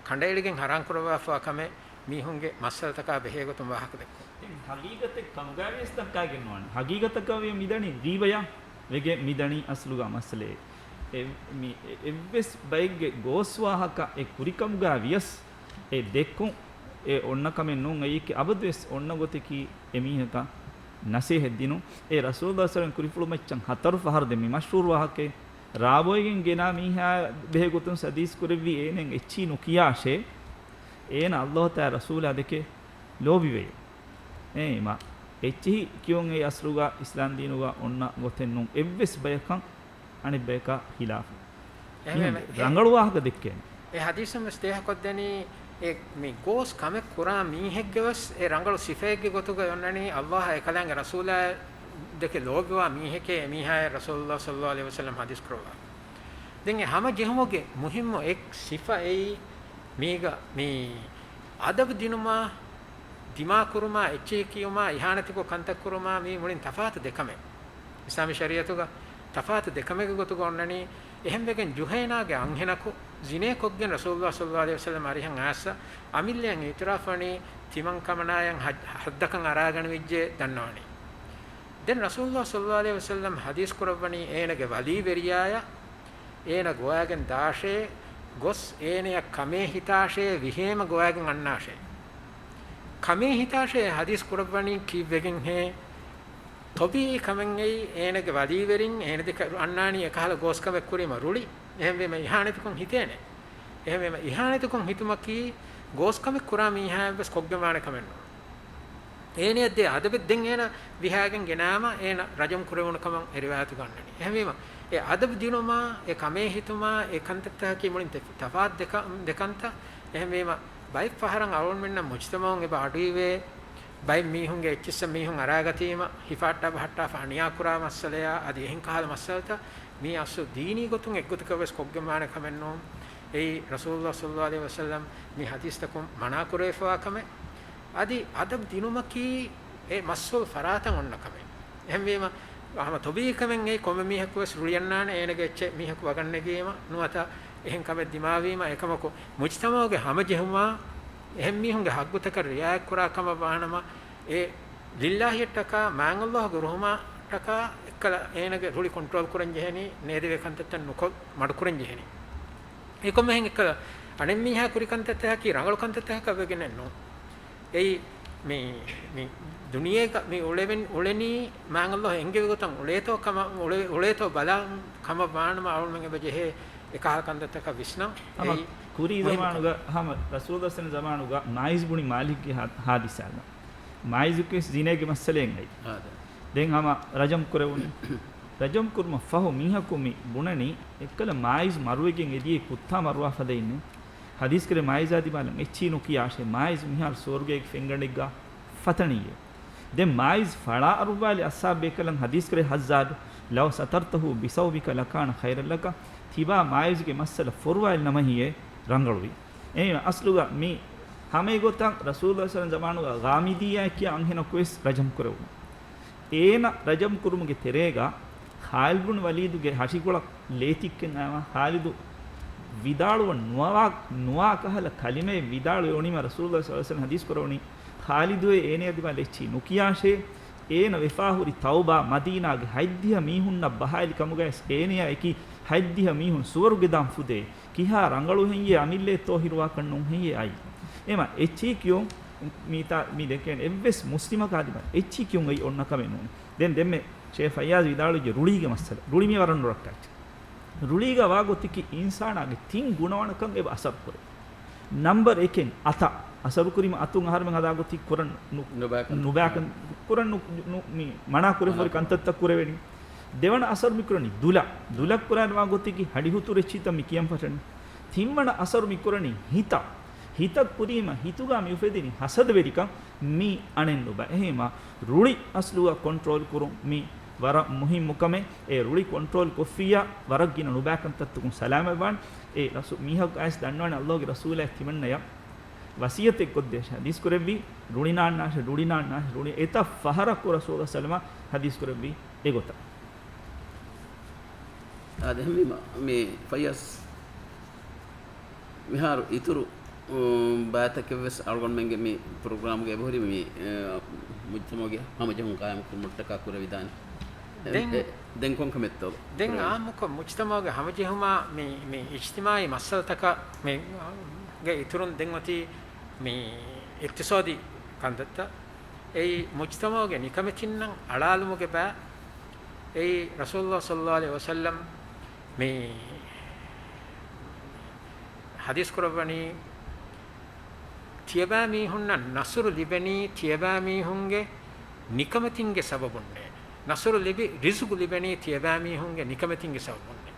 ކަނޑައެޅިގެން ޙަރާން ކުރައްވާފައިވާ ކަމެއް، މީހުންގެ މައްސަލަތަކާ ބެހޭގޮތުން ވާހަކަ ދެއްކުން. އެ ޙަޤީޤަތެއް ކަމުގައިވިޔަސް ދައްކާގެން ނުވާނެ. ޙަޤީޤަތަކަށް ވިޔަ މިދަނީ ޣީބަޔާ ވެގެން މިދަނީ އަސްލުގަ މައްސަލައެއް. އެ، މި، އެ، އެއްވެސް ބައެއްގެ ގޯސް ވާހަކަ އެ ކުރި ކަމުގައި ވިޔަސް، އެ ދެއްކުން އެ އޮންނަ ކަމެއް ނޫން. އެއީކީ އަބަދުވެސް އޮންނަ ގޮތަކީ އެ މީހަކަށް ނަސޭހަތް ދިނުން. އެ ރަސޫލުﷲ ޞައްލަﷲު ޢަލައިހި ވަސައްލަމަ ކުރިފުޅު މައްޗަށް ހަތަރު ފަހަރު ދެން މި މަޝްހޫރު ވާހަކައެއް ރާވައިގެން ގެނާ މީހާ ބެހޭ ގޮތުން ޙަދީޘް ކުރެއްވީ އޭނައަށް އެއްޗިހި ނުކިޔާށޭ، އޭނަ ﷲ ތާ ރަސޫލާ ދެކެ ލޯބިވެޔޭ. އެހެންވީމަ، އެއްޗިހި ކިޔުން އެއީ އަސްލުގަ އިސްލާމް ދީނުގަ އޮންނަ ގޮތެއް ނޫން. އެއްވެސް ބަޔަކަށް އަނެއް ބަޔަކާ ޚިލާފު. އެހެންވީމަ، އެ ރަނގަޅު ވާހަކަ ދެއްކޭނެ. އެ ޙަދީޘުން ވެސް ދޭހަކޮށްދެނީ، އެ މި ގޯސް ކަމެއް ކުރާ މީހެއްގެ ވެސް އެ ރަނގަޅު ސިފައެއްގެ ގޮތުގަ އޮންނަނީ، ﷲ އާ އެކަލާނގެ ރަސޫލާ ދެކެ ލޯބިވާ މީހެކޭ އެ މީހާޔަށް ރަސޫލުﷲ ޞައްލަﷲު ޢަލައިހި ވަސައްލަމަ ޙަދީޘް ކުރައްވާ. ދެން އެ ހަމަ ޖެހުމުގެ މުހިއްމު އެއް ސިފަ އެއީ، މީގަ މި އަދަބު ދިނުމާ، ދިމާ ކުރުމާ، އެއްޗެހި ކިޔުމާ، އިހާނެތިކޮށް ކަންތައް ކުރުމާ، މީ މުޅިން ތަފާތު ދެކަމެއް. އިސްލާމީ ޝަރީޢަތުގަ ތަފާތު ދެކަމެއްގެ ގޮތުގަ އޮންނަނީ، އެހެންވެގެން ޖުހައިނާގެ އަންހެނަކު ޒިނޭ ކޮށްގެން ރަސޫލުﷲ ޞައްލަﷲު ޢަލައިހި ވަސައްލަމަ އަރިހަށް އައިސް އަމިއްލައަށް އިޢުތިރާފު ވަނީ ތިމަން ކަމަނާޔަށް ޙައް-، ޙައްދަކަށް އަރާގަނެވިއްޖެ ދަންނަވަނީ. ދެން ރަސޫލުﷲ ޞައްލަﷲު ޢަލައިހި ވަސައްލަމަ ޙަދީޘް ކުރައްވަނީ އޭނަގެ ވަލީވެރިޔާޔަށް އޭނަ ގޮވާގެން ދާށޭ، ގޮސް އޭނަޔަށް ކަމޭ ހިތާށޭ، ވިހޭމަ ގޮވާގެން އަންނާށޭ. ކަމޭ ހިތާށޭ ޙަދީޘް ކުރައްވަނީ ކީއްވެގެންހޭ؟ ޠަބީޢީ ކަމެއް އެއީ، އޭނަގެ ވަލީވެރިން އޭނަ ދެކެ އަންނާނީ އެކަހަލަ ގޯސްކަމެއް ކުރީމަ ރުޅި. އެހެންވީމަ އިހާނެތިކޮށް ހިތޭނެ. އެހެންވީމަ އިހާނެތިކޮށް ހިތުމަކީ ގޯސްކަމެއް ކުރާ މީހާއަށްވެސް ކޮށްގެންވާނެ ކަމެއް ނޫން. އޭނަޔަށް ދޭ އަދަބެއް ދެން އޭނަ ވިހާގެން ގެނާމަ އޭނަ ރަޖަމް ކުރެވުނު ކަމަށް އެ ރިވާޔަތުގަ އަންނަނީ. އެހެންވީމަ އެ އަދަބު ދިނުމާ އެ ކަމޭ ހިތުމާ އެ ކަންތައްތަކަކީ މުޅިން ތެ-، ތަފާތު ދެ ކަ-، ދެ ކަންތައް. އެހެންވީމަ ބައެއް ފަހަރަށް އަޅުގަނޑުމެންނަށް މުޖްތަމަޢުން އެބަ އަޑުއިވޭ، ބައެއް މީހުންގެ އެއްޗިއްސަށް މީހުން އަރާގަތީމަ ހިފާއްޓާ ބަހައްޓާފަ އަނިޔާ ކުރާ މައްސަލަޔާ އަދި އެހެން ކަހަލަ މައްސަލަތައް މީ އަސްލު ދީނީ ގޮތުން އެއްގޮތަކަށް ވެސް ކޮށްގެންވާނެ ކަމެއް ނޫން. އެއީ ރަސޫލުﷲ ޞައްލަﷲު ޢަލައިހި ވަސައްލަމަ މި ޙަދީޘްތަކުން މަނާ ކުރެވިފަވާ ކަމެއް. އަދި އަދަބު ދިނުމަކީ އެ މައްސަލަ ފަރާތަށް އޮންނަ ކަމެއް. އެހެންވީމަ، ހަމަ ތޮބީޢީ ކަމެއް އެއީ ކޮންމެ މީހަކު ވެސް ރުޅިއަންނާނެ، އޭނަގެ އެއްޗެއް މީހަކު ވަގަށް ނެގީމަ ނުވަތަ އެހެން ކަމެއް ދިމާވީމަ، އެކަމަކު މުޖްތަމަޢުގެ ހަމަޖެހުމާ، އެހެން މީހުންގެ ހައްގުތަކަށް ރިޢާޔަތްކުރާ ކަމަށް ވާނަމަ، އެ ލިއްލާހިއަށްޓަކާ، މާތް ﷲގެ ރުޙުމަށްޓަކާ އެއްކަލަ އޭނަގެ ރުޅި ކޮންޓްރޯލް ކުރަން ޖެހެނީ، ނޭދެވޭ ކަންތައްތައް ނުކޮށް މަޑުކުރަން ޖެހެނީ. އެ ކޮންމެހެން އެއްކަލަ އަނެއްމީހާ ކުރި ކަންތައްތަކަކީ ރަނގަޅު ކަންތައްތަކަކަށް ވެގެނެއް ނޫން. އެއީ މި، މި ދުނިޔޭގަ މި އުޅެވެން އުޅެނީ މާތް ﷲ އެންގެވި ގޮތަށް އުޅޭތޯ ކަމަށް، އުޅޭ-، އުޅޭތޯ ބަލާ ކަމަށް ވާނަމަ އަޅުމެން އެބަ ޖެހޭ އެކަހަލަ ކަންތައްތަކަށް ވިސްނަން. ހަމަ އެއީ ކުރީ މުހިންމު ޒަމާނުގަ، ކަމެއް. ހަމަ ރަސޫލު ސަލަމް ޒަމާނުގަ މާއިޒް ބުނި މާލިކްގެ ހާ-، ހާދިސާގަ. މާއިޒުކީ ޒިނޭގެ މައްސަލައެއް އެއީ. ދެން ހަމަ ރަޖަމް ކުރެވުނު. ރަޖަމް ކުރުމަށް ފަހު މީހަކު މި ބުނަނީ، އެއްކަލަ މާއިޒް މަރުވެގެން އެދިޔައީ ކުއްތާ މަރުވާ ފަދައިންނޭ. ޙަދީޘް ކުރޭ މާއިޒާ ދިމާލަށް އެއްޗިހި ނުކިޔާށޭ، މާއިޒް މިހާރު ސުވަރުގޭގެ ފެންގަނޑެއްގަ ފަތަނިއްޔޭ. ދެން މާއިޒް ފަޅާ އަރުއްވާލި އަޞްޙާބު ބޭކަލަން ޙަދީޘް ކުރޭ ޙައްޖާޖް، "لو سترته بثوبك لكان خيرا لك." ތިބާ މާއިޒްގެ މައްސަލަ ފޮރުވާލި ނަމަ ހިޔޭ ރަނގަޅުވީ. އެހެން އަސްލުގަ މި ހަމަ އެގޮތަށް ރަސޫލު ސަލަމް ޒަމާނުގަ ޣާމިދިއްޔާ ކިޔާ އަންހެނަކު ވެސް ރަޖަމް ކުރެވުނު. އޭނަ ރަޖަމް ކުރުމުގެ ތެރޭގަ ޚާލިދު ބުނު ވަލީދުގެ ހަށިގޮޅަށް ލޭތިއްކެން އައިމަ ޚާލިދު ވިދާޅުވަން ނުވާ، ނުވާ ކަހަލަ ކަލިމައެއް ވިދާޅުވެވުނީމަ ރަސޫލު ސަލަމް ޙަދީޘް ކުރެވުނީ، ޚާލިދުއޭ އޭނަޔާ ދިމާލަށް އެއްޗިހި ނުކިޔާށޭ، އޭނަ ވެފާހުރި ތައުބާ މަދީނާގެ ހަތްދިހަ މީހުންނަށް ބަހާލި ކަމުގައި އޭނަޔާ އެކި ހަތްދިހަ މީހުން ސުވަރުގެ ދާން ފުދޭ. ކިހާ ރަނގަޅު ހެއްޔޭ އަމިއްލައެއް ތޯ ހިރުވާކަށް ނޫން ހެއްޔޭ އައީ. އެމަ އެއްޗިހި ކިޔުން މީތާ މި ދެކޭނެ އެއްވެސް މުސްލިމަކާ ދިމާ އެއްޗިހި ކިޔުން އެއީ އޮންނަ ކަމެއް ނޫން. ދެން ދެންމެ ޝޭޚް ފައްޔާޒް ވިދާޅުވިއްޖެ ރުޅީގެ މައްސަލަ. ރުޅި މި ވަރަށް ނުރައްކާ އެއްޗެއް. ރުޅީގަ ވާ ގޮތަކީ އިންސާނާގެ ތިން ގުނަވަނަކަށް އެބަ އަސަރު ކުރޭ. ނަމްބަރު އެކެއް އަތަށް އަސަރު ކުރީމަ އަތުން އަހަރުމެން ހަދާ ގޮތީ ކުރަން ނު-، ނުބައިކަން. ނުބައިކަން ކުރަން ނު-، ނު-، މި މަނާ ކުރެފަ ހުރި ކަންތައްތައް ކުރެވެނީ. ދެވަނަ އަސަރު މި ކުރަނީ ދުލަށް. ދުލަށް ކުރާން ވާ ގޮތަކީ ހަޑި ހުތުރު އެއްޗިތައް މި ކިޔަން ފަށަނީ. ތިންވަނަ އަސަރު މި ކުރަނީ ހިތަށް. ހިތަށް ކުރީމަ ހިތުގަ މި އުފެދެނީ ހަސަދަވެރިކަން މި އަނެއް ނުބަ. އެހެންމަ ރުޅި އަސްލުގަ ކޮންޓްރޯލް ކުރުން މި ވަރަށް މުހިއްމު ކަމެއް. އެ ރުޅި ކޮންޓްރޯލް ކޮށްފިއްޔާ ވަރަށް ގިނަ ނުބައިކަންތައްތަކުން ސަލާމަތްވާން. އެ ރަސޫ-، މީހަކު އައިސް ދަންނަވަނީ ﷲގެ ރަސޫލާ ތިމަންނަޔަށް ވަސިއްޔަތެއް ކޮށްދޭށޭ ޙަދީޘް ކުރެއްވީ، ރުޅި ނާންނާށޭ، ރުޅި ނާންނާށޭ، ރުޅި އެތައް ފަހަރަކު ރަސޫލު ސަލަމަ ޙަދީޘް ކުރެއްވީ އެގޮތަށް. އާދެ، އެހެންވީމަ، މި ފައްޔާޒް މިހާރު އިތުރު، އު، ބައިތަކެއްވެސް އަޅުގަނޑުމެންގެ މި ޕްރޮގްރާމްގެ އެބަހުރި މި، އެ، މުޖްތަމަޢުގެ ހަމަޖެހުން ޤާއިމު ކުރުމަށްޓަކާ ކުރެވިދާނެ. އެ، ދެން، އެ، ދެން ކޮން ކަމެއްތޯ ދެން ކުރެވޭ؟ އާއްމުކޮށް މުޖްތަމަޢުގެ ހަމަޖެހުމާ މި، މި އިޖްތިމާޢީ މައްސަލަތަކަށް މި، ގެ އިތުރުން ދެން އޮތީ މި އިޤްތިޞާދީ ކަންތައްތައް. އެއީ މުޖްތަމަޢުގެ ނިކަމެތިންނަށް އަޅާލުމުގެ ބައި. އެއީ ރަސޫލުﷲ ޞައްލަﷲު ޢަލައިހި ވަސައްލަމް މި ޙަދީޘް ކުރައްވަނީ، ތިޔަބައިމީހުންނަށް ނަޞްރު ލިބެނީ ތިޔަބައިމީހުންގެ ނިކަމެތިންގެ ސަބަބުންނޭ. ނަޞްރު ލިބި، ރިޒުޤު ލިބެނީ ތިޔަބައިމީހުންގެ ނިކަމެތިންގެ ސަބަބުންނޭ.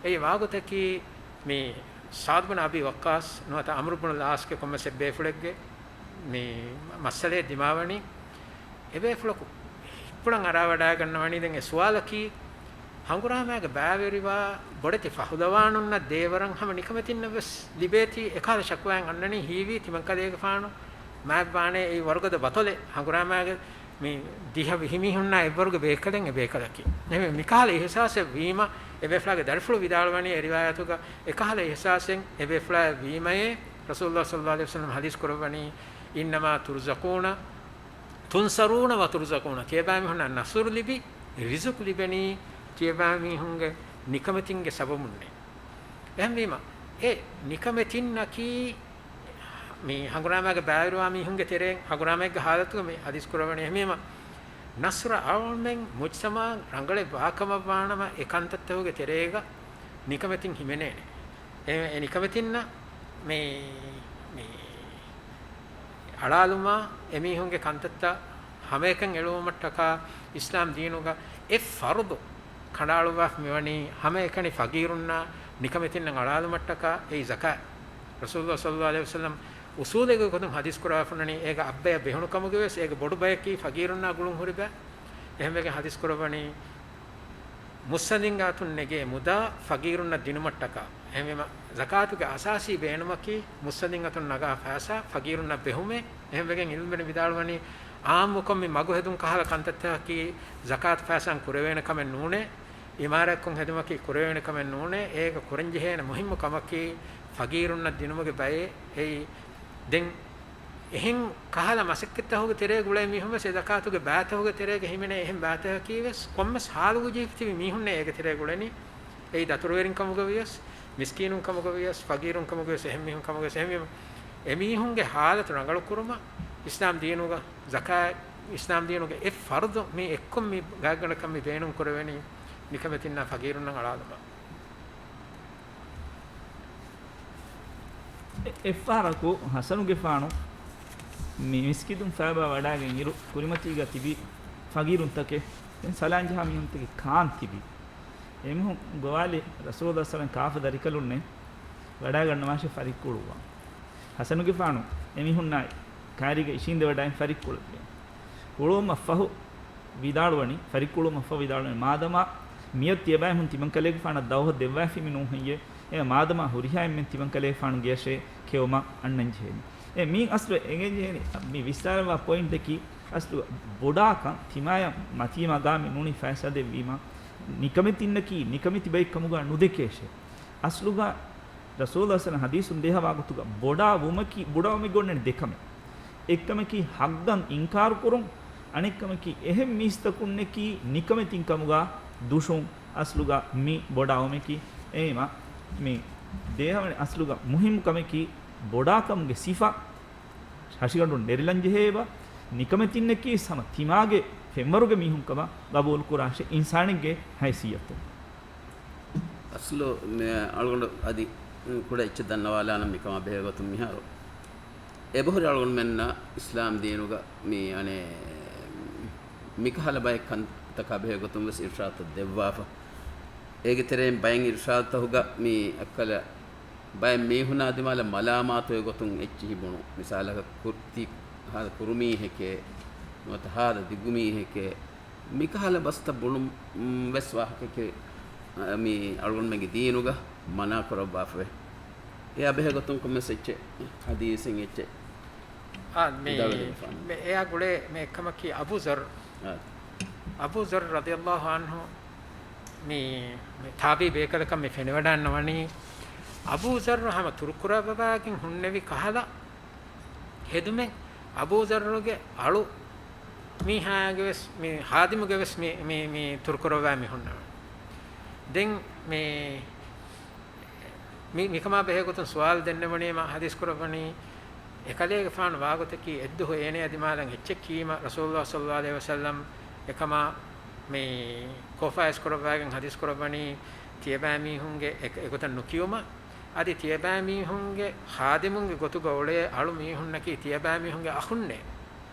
އެއީ ވާގޮތަކީ، މި ސަޢްދު ބިން އަބީ ވައްޤާޞް ނުވަތަ ޢަމްރު ބިނުލް ޢާޞްގެ ކޮންމެސް އެއްބޭފުޅެއްގެ މި މައްސަލައެއް ދިމާވަނީ. އެބޭފުޅަކު ހިތްޕުޅަށް އަރާވަޑައިގަންނަވަނީ ދެން އެ ސުވާލަކީ، ހަނގުރާމައިގެ ބައިވެރިވާ ބޮޑެތި ފަހުލަވާނުންނަށް ދޭވަރަށް ހަމަ ނިކަމެތިންނަށް ވެސް ލިބޭތީ އެކަހަލަ ޝަކުވާއެއް އަންނަނީ ހީވީ ތިމަންކަލޭގެފާނު މާތްވާނޭ އެއީ ވަރުގަދަ ބަތޮލެއް ހަނގުރާމައިގެ މި ދިހަ ވިހި މީހުންނާ އެއްވަރުގެ ބޭކަލެއް އެ ބޭކަލަކީ. އެހެންވެ، މިކަހަލަ އިހްސާސެއް ވީމަ، އެބޭފުޅާގެ ދަރިފުޅު ވިދާޅުވަނީ އެ ރިވާޔަތުގަ، އެކަހަލަ އިހްސާސެއް އެބޭފުޅާ ވީމައޭ، ރަސޫލުﷲ ޞައްލަﷲ ޢަލައިހި ވަސައްލަމަ ޙަދީޘް ކުރައްވަނީ، "އިންނަމާ ތުރްޒަޤޫނަ، ތުންޞަރޫނަ ވަތުރްޒަޤޫނަ." ތިޔަބައިމީހުންނަށް ނަޞްރު ލިބި، ރިޒުޤު ލިބެނީ ތިޔަބައިމީހުންގެ ނިކަމެތިންގެ ސަބަބުންނޭ. އެހެންވީމަ، އެ ނިކަމެތިންނަކީ މި ހަނގުރާމާގެ ބައިވެރިވާ މީހުންގެ ތެރެއިން، ހަނގުރާމައެއްގެ ޙާލަތުގަ މި ޙަދީޘް ކުރައްވަނީ. އެހެންވީމަ، ނަޞްރު އަޅުމެން މުޖްތަމަޢަށް ރަނގަޅެއް ވާކަމަށްވާނަމަ، އެ ކަންތައްތަކުގެ ތެރޭގަ ނިކަމެތިން ހިމެނޭނެ. އެ، އެ ނިކަމެތިންނަށް މި، މި އަޅާލުމާ، އެމީހުންގެ ކަންތައްތައް ހަމައެކަން އެޅުވުމަށްޓަކާ، އިސްލާމް ދީނުގަ އެއް ފަރުޟު ކަނޑައަޅުއްވާފަ މިވަނީ، ހަމައެކަނި ފަގީރުންނާ ނިކަމެތިންނަށް އަޅާލުމަށްޓަކާ، އެއީ ޒަކާތް. ރަސޫލުﷲ ޞައްލަﷲ ޢަލައިހި ވަސައްލަމަ އުޞޫލެއްގެ ގޮތުން ޙަދީޘް ކުރައްވާފަ ހުންނަނީ، އޭގަ އަށްބަޔަށް ބެހުނު ކަމުގަވެސް، އޭގެ ބޮޑު ބަޔަކީ ފަގީރުންނާ ގުޅުން ހުރި ބައެއް. އެހެންވެގެން ޙަދީޘް ކުރައްވަނީ، މުއްސަނދިން އަތުން ނެގޭ މުދާ ފަގީރުންނަށް ދިނުމަށްޓަކާ. އެހެންވީމަ، ޒަކާތުގެ އަސާސީ ބޭނުމަކީ މުއްސަނދިން އަތުން ނަގާ ފައިސާ ފަގީރުންނަށް ބެހުމޭ. އެހެންވެގެން ޢިލްމުވެރިން ވިދާޅުވަނީ، ޢާއްމުކޮށް މި މަގު ހެދުން ކަހަލަ ކަންތައްތަކަކީ ޒަކާތު ފައިސާއިން ކުރެވޭނެ ކަމެއް ނޫނޭ. އިމާރާތްކޮށް ހެދުމަކީ ކުރެވޭނެ ކަމެއް ނޫނޭ. އޭގަ ކުރަންޖެހޭނެ މުހިއްމު ކަމަކީ ފަގީރުންނަށް ދިނުމުގެ ބައެއް. އެއީ ދެން އެހެން ކަހަލަ މަސައްކަތްތަކުގެ ތެރޭގަ އުޅޭ މީހުން ވެސް އެ ޒަކާތުގެ ބައިތަކުގެ ތެރޭގަ ހިމެނޭ. އެހެން ބައިތަކަކީ ވެސް ކޮންމެސް ޙާލުގަ ޖެހިފަ ތިބި މީހުންނޭ އޭގެ ތެރޭގަ އުޅެނީ. އެއީ ދަތުރުވެރިން ކަމުގަ ވިޔަސް، މިސްކީނުން ކަމުގަ ވިޔަސް، ފަގީރުން ކަމުގަ ވިޔަސް، އެހެން މީހުން ކަމުގަ ވިޔަސް، އެހެންވީމަ، އެމީހުންގެ ޙާލަތު ރަނގަޅު ކުރުމަށް އިސްލާމް ދީނުގަ ޒަކާތް، އިސްލާމް ދީނުގެ އެއް ފަރުޟު މި އެއްކޮށް މި ގާތްގަނޑަކަށް މި ބޭނުން ކުރެވެނީ ނިކަމެތިންނާ ފަގީރުންނަށް އަޅާލުމަށް. އެ-، އެއްފަހަރަކު ޙަސަނުގެފާނު މި މިސްކިތުން ފައިބާ ވަޑައިގެން އިރު، ކުރިމަތީގަ ތިބި ފަގީރުންތަކެއް، ދެން ސަލާން ޖަހާ މީހުންތަކެއް ކާން ތިބި. އެމީހުން ގޮވާލި، ރަސޫލުﷲ ޞައްލަﷲ ޢަލައިހި ވަސައްލަމަ ކާފަ ދަރިކަލުންނޭ ވަޑައިގަންނަވާށޭ ފަރިއްކުޅުއްވާ. ޙަސަނުގެފާނު އެމީހުންނާ ކާރީގަ އިށީނދެވަޑައި ފަރިއްކުޅުއްވި. ކުޅުވުމަށްފަހު ވިދާޅުވަނީ، ފަރިއްކުޅުވުމަށްފަހު ވިދާޅުވަނީ، މާދަމާ މިއޮތް ތިޔަބައިމީހުން ތިމަންކަލޭގެފާނަށް ދައުވަތު ދެއްވާފީމި ނޫން ހެއްޔޭ؟ އެ މާދަމާ ހުރިހާ އެންމެން ތިމަންކަލޭގެފާނު ގެޔަށޭ ކެއުމަށް އަންނަން ޖެހޭނީ. އެ މީން އަސްލު އެނގެން ޖެހޭނީ މި ވިސްނާލަންވާ ޕޮއިންޓަކީ، އަސްލު ބޮޑާކަން ތިމާޔަށް މަތީ މަގާމެއް ނޫނީ ފައިސާ ދެއްވީމަ، ނިކަމެތިންނަކީ ނިކަމެތި ބައެއް ކަމުގަ ނުދެކޭށޭ. އަސްލުގަ ރަސޫލު ޞައްލަﷲ ޙަދީޘުން ދޭހަވާ ގޮތުގަ ބޮޑާ ވުމަކީ، ބޮޑާ ވުމެއްގަ އޮންނަނީ ދެކަމެއް. އެއްކަމަކީ ޙައްޤަށް އިންކާރު ކުރުން، އަނެއްކަމަކީ އެހެން މީސްތަކުންނަކީ ނިކަމެތިން ކަމުގަ ދުށުން. އަސްލުގަ މި ބޮޑާ ވުމަކީ، އެހެންވީމަ މި ދޭހަވަނީ އަސްލުގަ މުހިއްމު ކަމަކީ ބޮޑާ ކަމުގެ ސިފަ ހަށިގަނޑުން ނެރިލަން ޖެހޭ އެބަ، ނިކަމެތިންނަކީ ހަމަ ތިމާގެ ފެންވަރުގެ މީހުން ކަމަށް ގަބޫލު ކުރާށޭ އިންސާނެއްގެ ހައިސިއްޔަތުން. އަސްލު މި އަޅުގަނޑު އަދި ކުޑަ އެއްޗެއް ދަންނަވާލާނަން މިކަމާ ބެހޭގޮތުން މިހާރު އެބަހުރި އަޅުގަނޑުމެންނަށް އިސްލާމް ދީނުގަ މި އަނެއް މިކަހަލަ ބައެއް ކަންތަކާ ބެހޭގޮތުން ވެސް އިރުޝާދުތައް ދެއްވާފަ. އޭގެ ތެރެއިން ބައެއް އިރުޝާދުތަކުގަ މި އައްކަލަ ބައެއް މީހުނާ ދިމާލަށް މަލާމާތުވެ ގޮތުން އެއްޗިހި ބުނު. މިސާލަކަށް ކުރު-، ތީ ހާދަ ކުރު މީހެކޭ، ނުވަތަ ހާދަ ދިގު މީހެކޭ، މިކަހަލަ ބަސްތައް ބުނުން، މް، ވެސް ވާހަކައެކޭ، އަ، މި އަޅުގަނޑުމެންގެ ދީނުގަ މަނާ ކުރައްވާފަވޭ. އެއާ ބެހޭ ގޮތުން ކޮންމެސް އެއްޗެއް ޙަދީޘެއް އެއްޗެއް އާ، މި، ވިދާޅުވެދެންފާނު. މި އެއާ ގުޅޭ މި އެއްކަމަކީ އަބޫ ޒައްރު. އާ. އަބޫ ޒައްރު ރަޟިޔަﷲ ޢަންހު މި، މި ތާބިޢީ ބޭކަލަކަށް މި ފެނިވަޑައިންނަވަނީ، އަބޫ ޒައްރު ހަމަ ތުރުކުރައްވަވާގެން ހުންނެވި ކަހަލަ ހެދުމެއް އަބޫ ޒައްރުގެ އަޅު މީހާގެ ވެސް، މި ޚާދިމުގެ ވެސް މި، މި، މި ތުރުކުރައްވާ މި ހުންނެވެ. ދެން މި، މި، މިކަމާ ބެހޭ ގޮތުން ސުވާލު ދެންނެވުނީމަ ޙަދީޘް ކުރައްވަނީ، އެކަލޭގެފާނު ވާގޮތަކީ އެއްދުވަހު އޭނަޔާ ދިމާލަށް އެއްޗެއް ކީމަ، ރަސޫލުﷲ ޞައްލަﷲ ޢަލައިހި ވަސައްލަމް އެކަމާ މި ކޯފާ އިސްކުރައްވާގެން ޙަދީޘް ކުރައްވަނީ، ތިޔަބައިމީހުންގެ އެ-، އެގޮތަށް ނުކިޔުމަށް، އަދި ތިޔަބައިމީހުންގެ ޚާދިމުންގެ ގޮތުގަ އުޅޭ އަޅު މީހުންނަކީ ތިޔަބައިމީހުންގެ އަޚުންނޭ.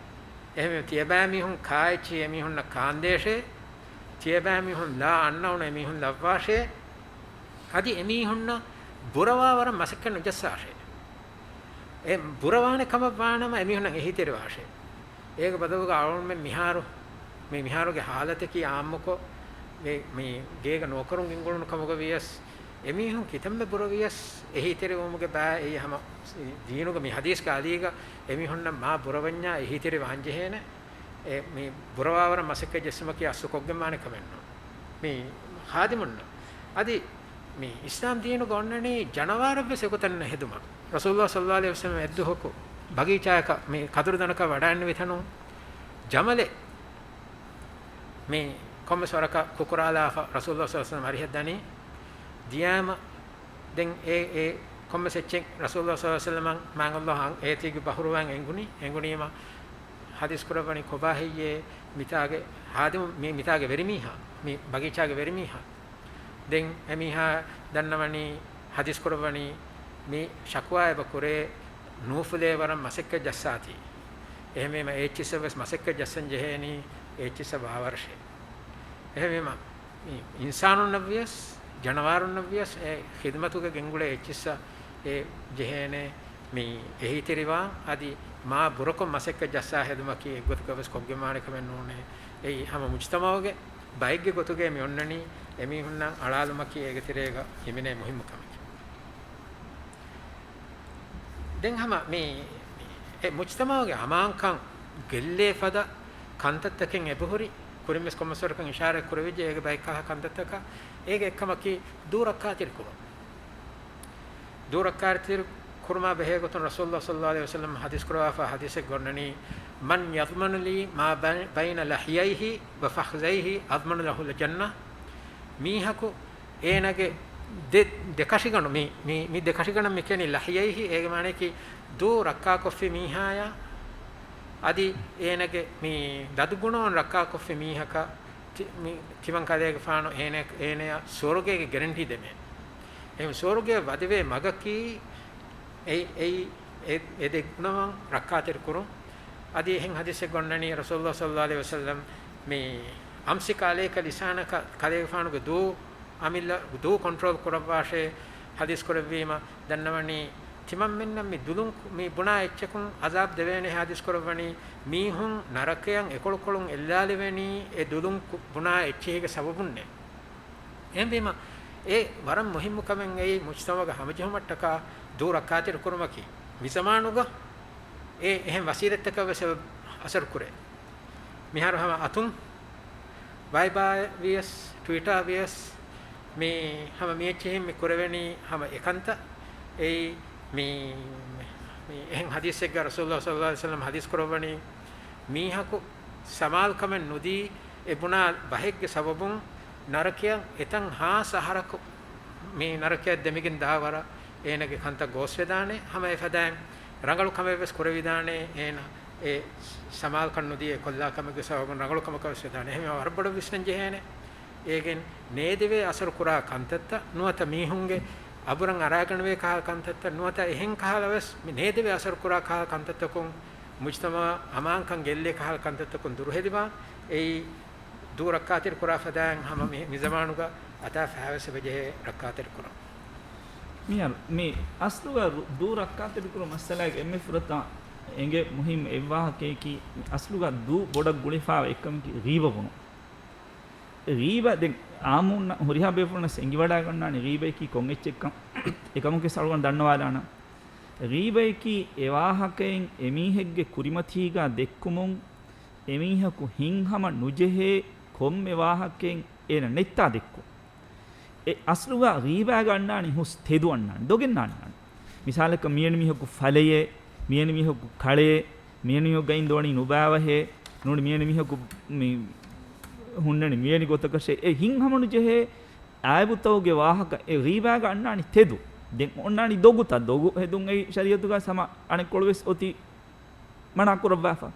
އެހެންވެ، ތިޔަބައިމީހުން ކާ އެއްޗިހި އެމީހުންނަށް ކާންދޭށޭ، ތިޔަބައިމީހުން ލާ އަންނައުނު އެމީހުން ލައްވާށޭ، އަދި އެމީހުންނަށް ބުރަވާ ވަރަށް މަސައްކަތް ނުޖައްސާށޭ. އެ ބުރަވާނެ ކަމަށް ވާނަމަ އެމީހުންނަށް އެހީތެރިވާށޭ. އޭގެ ބަދަލުގަ އަޅުގަނޑުމެން މިހާރު، މި މިހާރުގެ ޙާލަތަކީ ޢާއްމުކޮށް، މި، މި ގޭގަ ނޯކަރުން ގެންގުޅުނު ކަމުގަ ވިޔަސް، އެމީހުން ކިތަންމެ ބުރަވިޔަސް އެހީތެރިވުމުގެ ބައި އެއީ ހަމަ ދީނުގަ މި ޙަދީޘްގެ އަލީގަ އެމީހުންނަށް މާ ބުރަވަންޏާ އެހީތެރިވާންޖެހޭނެ. އެ މި ބުރަވާވަރަށް މަސައްކަތް ޖެއްސުމަކީ އަސްލު ކޮށްގެންވާނެ ކަމެއް ނޫން. މި ޚާދިމުންނަށް. އަދި މި އިސްލާމް ދީނުގަ އޮންނަނީ ޖަނަވާރަށްވެސް އެގޮތަށް ހެދުމަށް. ރަސޫލުﷲ ޞައްލަﷲ ޢަލައިހި ވަސައްލަމަ އެއްދުވަހަކު ބަގީޗާއަކަށް މި ކަދުރުދަނަކަށް ވަޑައިންނެވިތަނުން ޖަމަލެއް މި ކޮންމެސް ވަރަކަށް ކުކުރާލާފަ ރަސޫލުﷲ ޞައްލަﷲ ޢަލައިހި ވަސައްލަމަ އަރިހަށް ދަނީ. ދިޔާމަ ދެން އެ، އެ ކޮންމެސް އެއްޗެއް ރަސޫލުﷲ ޞައްލަﷲ ޢަލައިހި ވަސައްލަމަ މާތް ﷲ އަށް އޭތީގެ ބަހުރުވާން އެނގުނީ، އެނގުނީމަ ޙަދީޘް ކުރައްވަނީ ކޮބާ ހެއްޔޭ؟ މިތާގެ ހާދިމު، މި، މިތާގެ ވެރިމީހާ، މި ބަގީޗާގެ ވެރިމީހާ. ދެން އެމީހާ ދަންނަވަނީ، ޙަދީޘް ކުރައްވަނީ، މި ޝަކުވާ އެބަ ކުރޭ ނޫފުލޭ ވަރަށް މަސައްކަތް ޖައްސާތީ. އެހެންވީމަ އެ އެއްޗިއްސަށް ވެސް މަސައްކަތް ޖައްސަން ޖެހޭނީ، އެ އެއްޗިއްސަށް ވާވަރަށޭ. އެހެންވީމަ މި އިންސާނުންނަށް ވިޔަސް، ޖަނަވާރުންނަށް ވިޔަސް އެ ޚިދުމަތުގަ ގެންގުޅޭ އެއްޗިއްސަށް އެ ޖެހޭނެ މި އެހީތެރިވާން. އަދި މާ ބުރަކޮށް މަސައްކަތް ޖައްސާ ހެދުމަކީ އެއްގޮތަކަށް ވެސް ކޮށްގެންވާނެ ކަމެއް ނޫނޭ. އެއީ ހަމަ މުޖްތަމަޢުގެ ބައެއްގެ ގޮތުގައި މި އޮންނަނީ އެމީހުންނަށް އަޅާލުމަކީ އޭގެ ތެރޭގަ ހިމެނޭ މުހިއްމު ކަމެކޭ. ދެން ހަމަ މި އެ މުޖްތަމަޢުގެ އަމާންކަން ގެއްލޭ ފަދަ ކަންތައްތަކެއް އެބަހުރި، ކުރިންވެސް ކޮންމެސްވަރަކަށް އިޝާރާތް ކުރެވިއްޖެ އޭގެ ބައެއްކަހަލަ ކަންތައްތަކަށް. އޭގެ އެއްކަމަކީ ދޫ ރައްކާތެރި ކުރުން. ދޫ ރައްކާތެރި ކުރުމާ ބެހޭ ގޮތުން ރަސޫލުﷲ ޞައްލަﷲ ޢަލައިހި ވަސައްލަމަ ޙަދީޘް ކުރައްވާފަ ޙަދީޘެއްގަ އޮންނަނީ، من يضمن لي ما بين لحييه وفخذيه أضمن له الجنة. މީހަކު އޭނަގެ ދެ، ދެކަށިގަނޑު، މި، މި، މި ދެކަށިގަނޑަށް މި ކިޔަނީ ލަޙްޔައިހި، އޭގެ މާނަޔަކީ ދޫ ރައްކާކޮށްފި މީހާޔާ، އަދި އޭނަގެ މި ދަދު ގުނަވަން ރައްކާކޮށްފި މީހަކަށް ތި، މި ތިމަން ކަލޭގެފާނު އޭނަ، އޭނަޔަށް ސުވަރުގޭގެ ގެރެންޓީ ދެމޭ. އެހެން ސުވަރުގޭ ވަދެވޭ މަގަކީ އެ، އެ، އެ، އެ ދެ ގުނަވަން ރައްކާތެރި ކުރުން. އަދި އެހެން ޙަދީޘެއް އޮންނަނީ ރަސޫލުﷲ ޞައްލަﷲ ޢަލައިހި ވަސައްލަމް މި أمسك عليك لسانك، ކަލޭގެފާނުގެ ދޫ އަމިއްލަ ދޫ ކޮންޓްރޯލް ކުރައްވާށޭ ޙަދީޘް ކުރެއްވީމަ، ދަންނަވަނީ ތިމަންމެންނަށް މި ދުލުން ކު، މި ބުނާ އެއްޗަކުން ޢަޒާބް ދެވޭނެ ޙަދީޘް ކުރައްވަނީ މީހުން ނަރަކަޔަށް އެކޮޅުކޮޅުން އެއްލާލެވެނީ އެ ދުލުން ކު، ބުނާ އެއްޗިހިގެ ސަބަބުންނޭ. އެހެންވީމަ، އެ ވަރަށް މުހިއްމު ކަމެއް އެއީ މުޖްތަމަޢުގަ ހަމަޖެހުމަށްޓަކާ ދޫ ރައްކާތެރި ކުރުމަކީ، މިޒަމާނުގަ އެ އެހެން ވަސީލަތްތަކަށް ވެސް އަސަރު ކުރޭ. މިހާރު ހަމަ އަތުން ވައިބާ ވިޔަސް، ޓްވިޓާ ވިޔަސް، މި ހަމަ މި އެއްޗިހިން މި ކުރެވެނީ ހަމަ އެކަންތައް. އެއީ މި، މި އެހެން ޙަދީޘެއްގަ ރަސޫލުﷲ ޞައްލަﷲ ޢަލައިހި ވަސައްލަމް ޙަދީޘް ކުރައްވަނީ، މީހަކު ސަމާލުކަމެއް ނުދީ އެ ބުނާ ބަހެއްގެ ސަބަބުން ނަރަކަޔަށް އެތަން ހާސް އަހަރަކު މި ނަރަކަޔަށް ދެމިގެން ދާވަރަށް އޭނަގެ ކަންތައް ގޯސްވެދާނެ. ހަމަ އެފަދައިން ރަނގަޅު ކަމެއް ވެސް ކުރެވިދާނެ އޭނަ އެ ސަމާލުކަން ނުދީ އެ ކޮށްލާ ކަމެއްގެ ސަބަބުން ރަނގަޅު ކަމަކަށް ވެސް ވެދާނެ. އެހެންވީމަ ވަރަށް ބޮޑަށް ވިސްނަން ޖެހޭނެ. އޭގެން ނޭދެވޭ އަސަރު ކުރާ ކަންތައްތައް ނުވަތަ މީހުންގެ އަބުރަށް އަރާގަނެވޭ ކަހަލަ ކަންތައްތައް ނުވަތަ އެހެން ކަހަލަ ވެސް މި ނޭދެވޭ އަސަރު ކުރާ ކަހަލަ ކަންތައްތަކުން މުޖްތަމަޢަށް އަމާންކަން ގެއްލޭ ކަހަލަ ކަންތައްތަކުން ދުރުހެލިވާން. އެއީ ދޫ ރައްކާތެރި ކުރާ ފަދައިން ހަމަ މި، މިޒަމާނުގަ އަތާ ފަހަވެސް އެބަޖެހޭ ރައްކާތެރި ކުރަން. މިހާރު މި އަސްލުގަ ރު، ދޫ ރައްކާތެރިކުރު މައްސަލާގެ އެންމެ ފުރަތަމަ އެނގޭ މުހިއްމު އެއްވާހަކަޔަކީ، މި އަސްލުގަ ދޫ ބޮޑަށް ގުޅިފާވާ އެއްކަމަކީ ޣީބަ ބުނުން. ޣީބަ ދެން އާއްމުންނަށް ހުރިހާ ބޭފުޅުންނަށް އެނގިވަޑައިގަންނާނެ ޣީބައަކީ ކޮން އެއްޗެއްކަން. އެކަމަކުވެސް އަޅުގަނޑު ދަންނަވާލާނަން. ޣީބައަކީ އެވާހަކައިން އެމީހެއްގެ ކުރިމަތީގާ ދެއްކުމުން، އެމީހަކު ހިތްހަމަ ނުޖެހޭ ކޮންމެ ވާހަކައެއް އޭނަ ނެތްތާ ދެއްކުން. އެ އަސްލުގަ ޣީބާގަ އަންނާނީ ހުސް ތެދު އަންނާނީ، ދޮގެއް ނާންނާނީ. މިސާލަކަށް މިއެނި މީހަކު ފަލަޔޭ، މިއެނި މީހަކު ކަޅަޔޭ، މިއެނި މީހަކު ގައިން ދޯނީ ނުބާވަހޭ، ނޫނީ މިއެނި މީހަކު މި ހުންނަނީ މިއެނި ގޮތަކަށޭ. އެ ހިތްހަމަނުޖެހޭ އައިބުތަކުގެ ވާހަކަ އެ ޣީބާގަ އަންނާނީ ތެދު. ދެން އޮންނާނީ ދޮގުތައް. ދޮގު ހެދުން އެއީ ޝަރީޢަތުގަ ހަމަ އަނެއްކޮޅު ވެސް އޮތީ މަނާ ކުރައްވާފަ.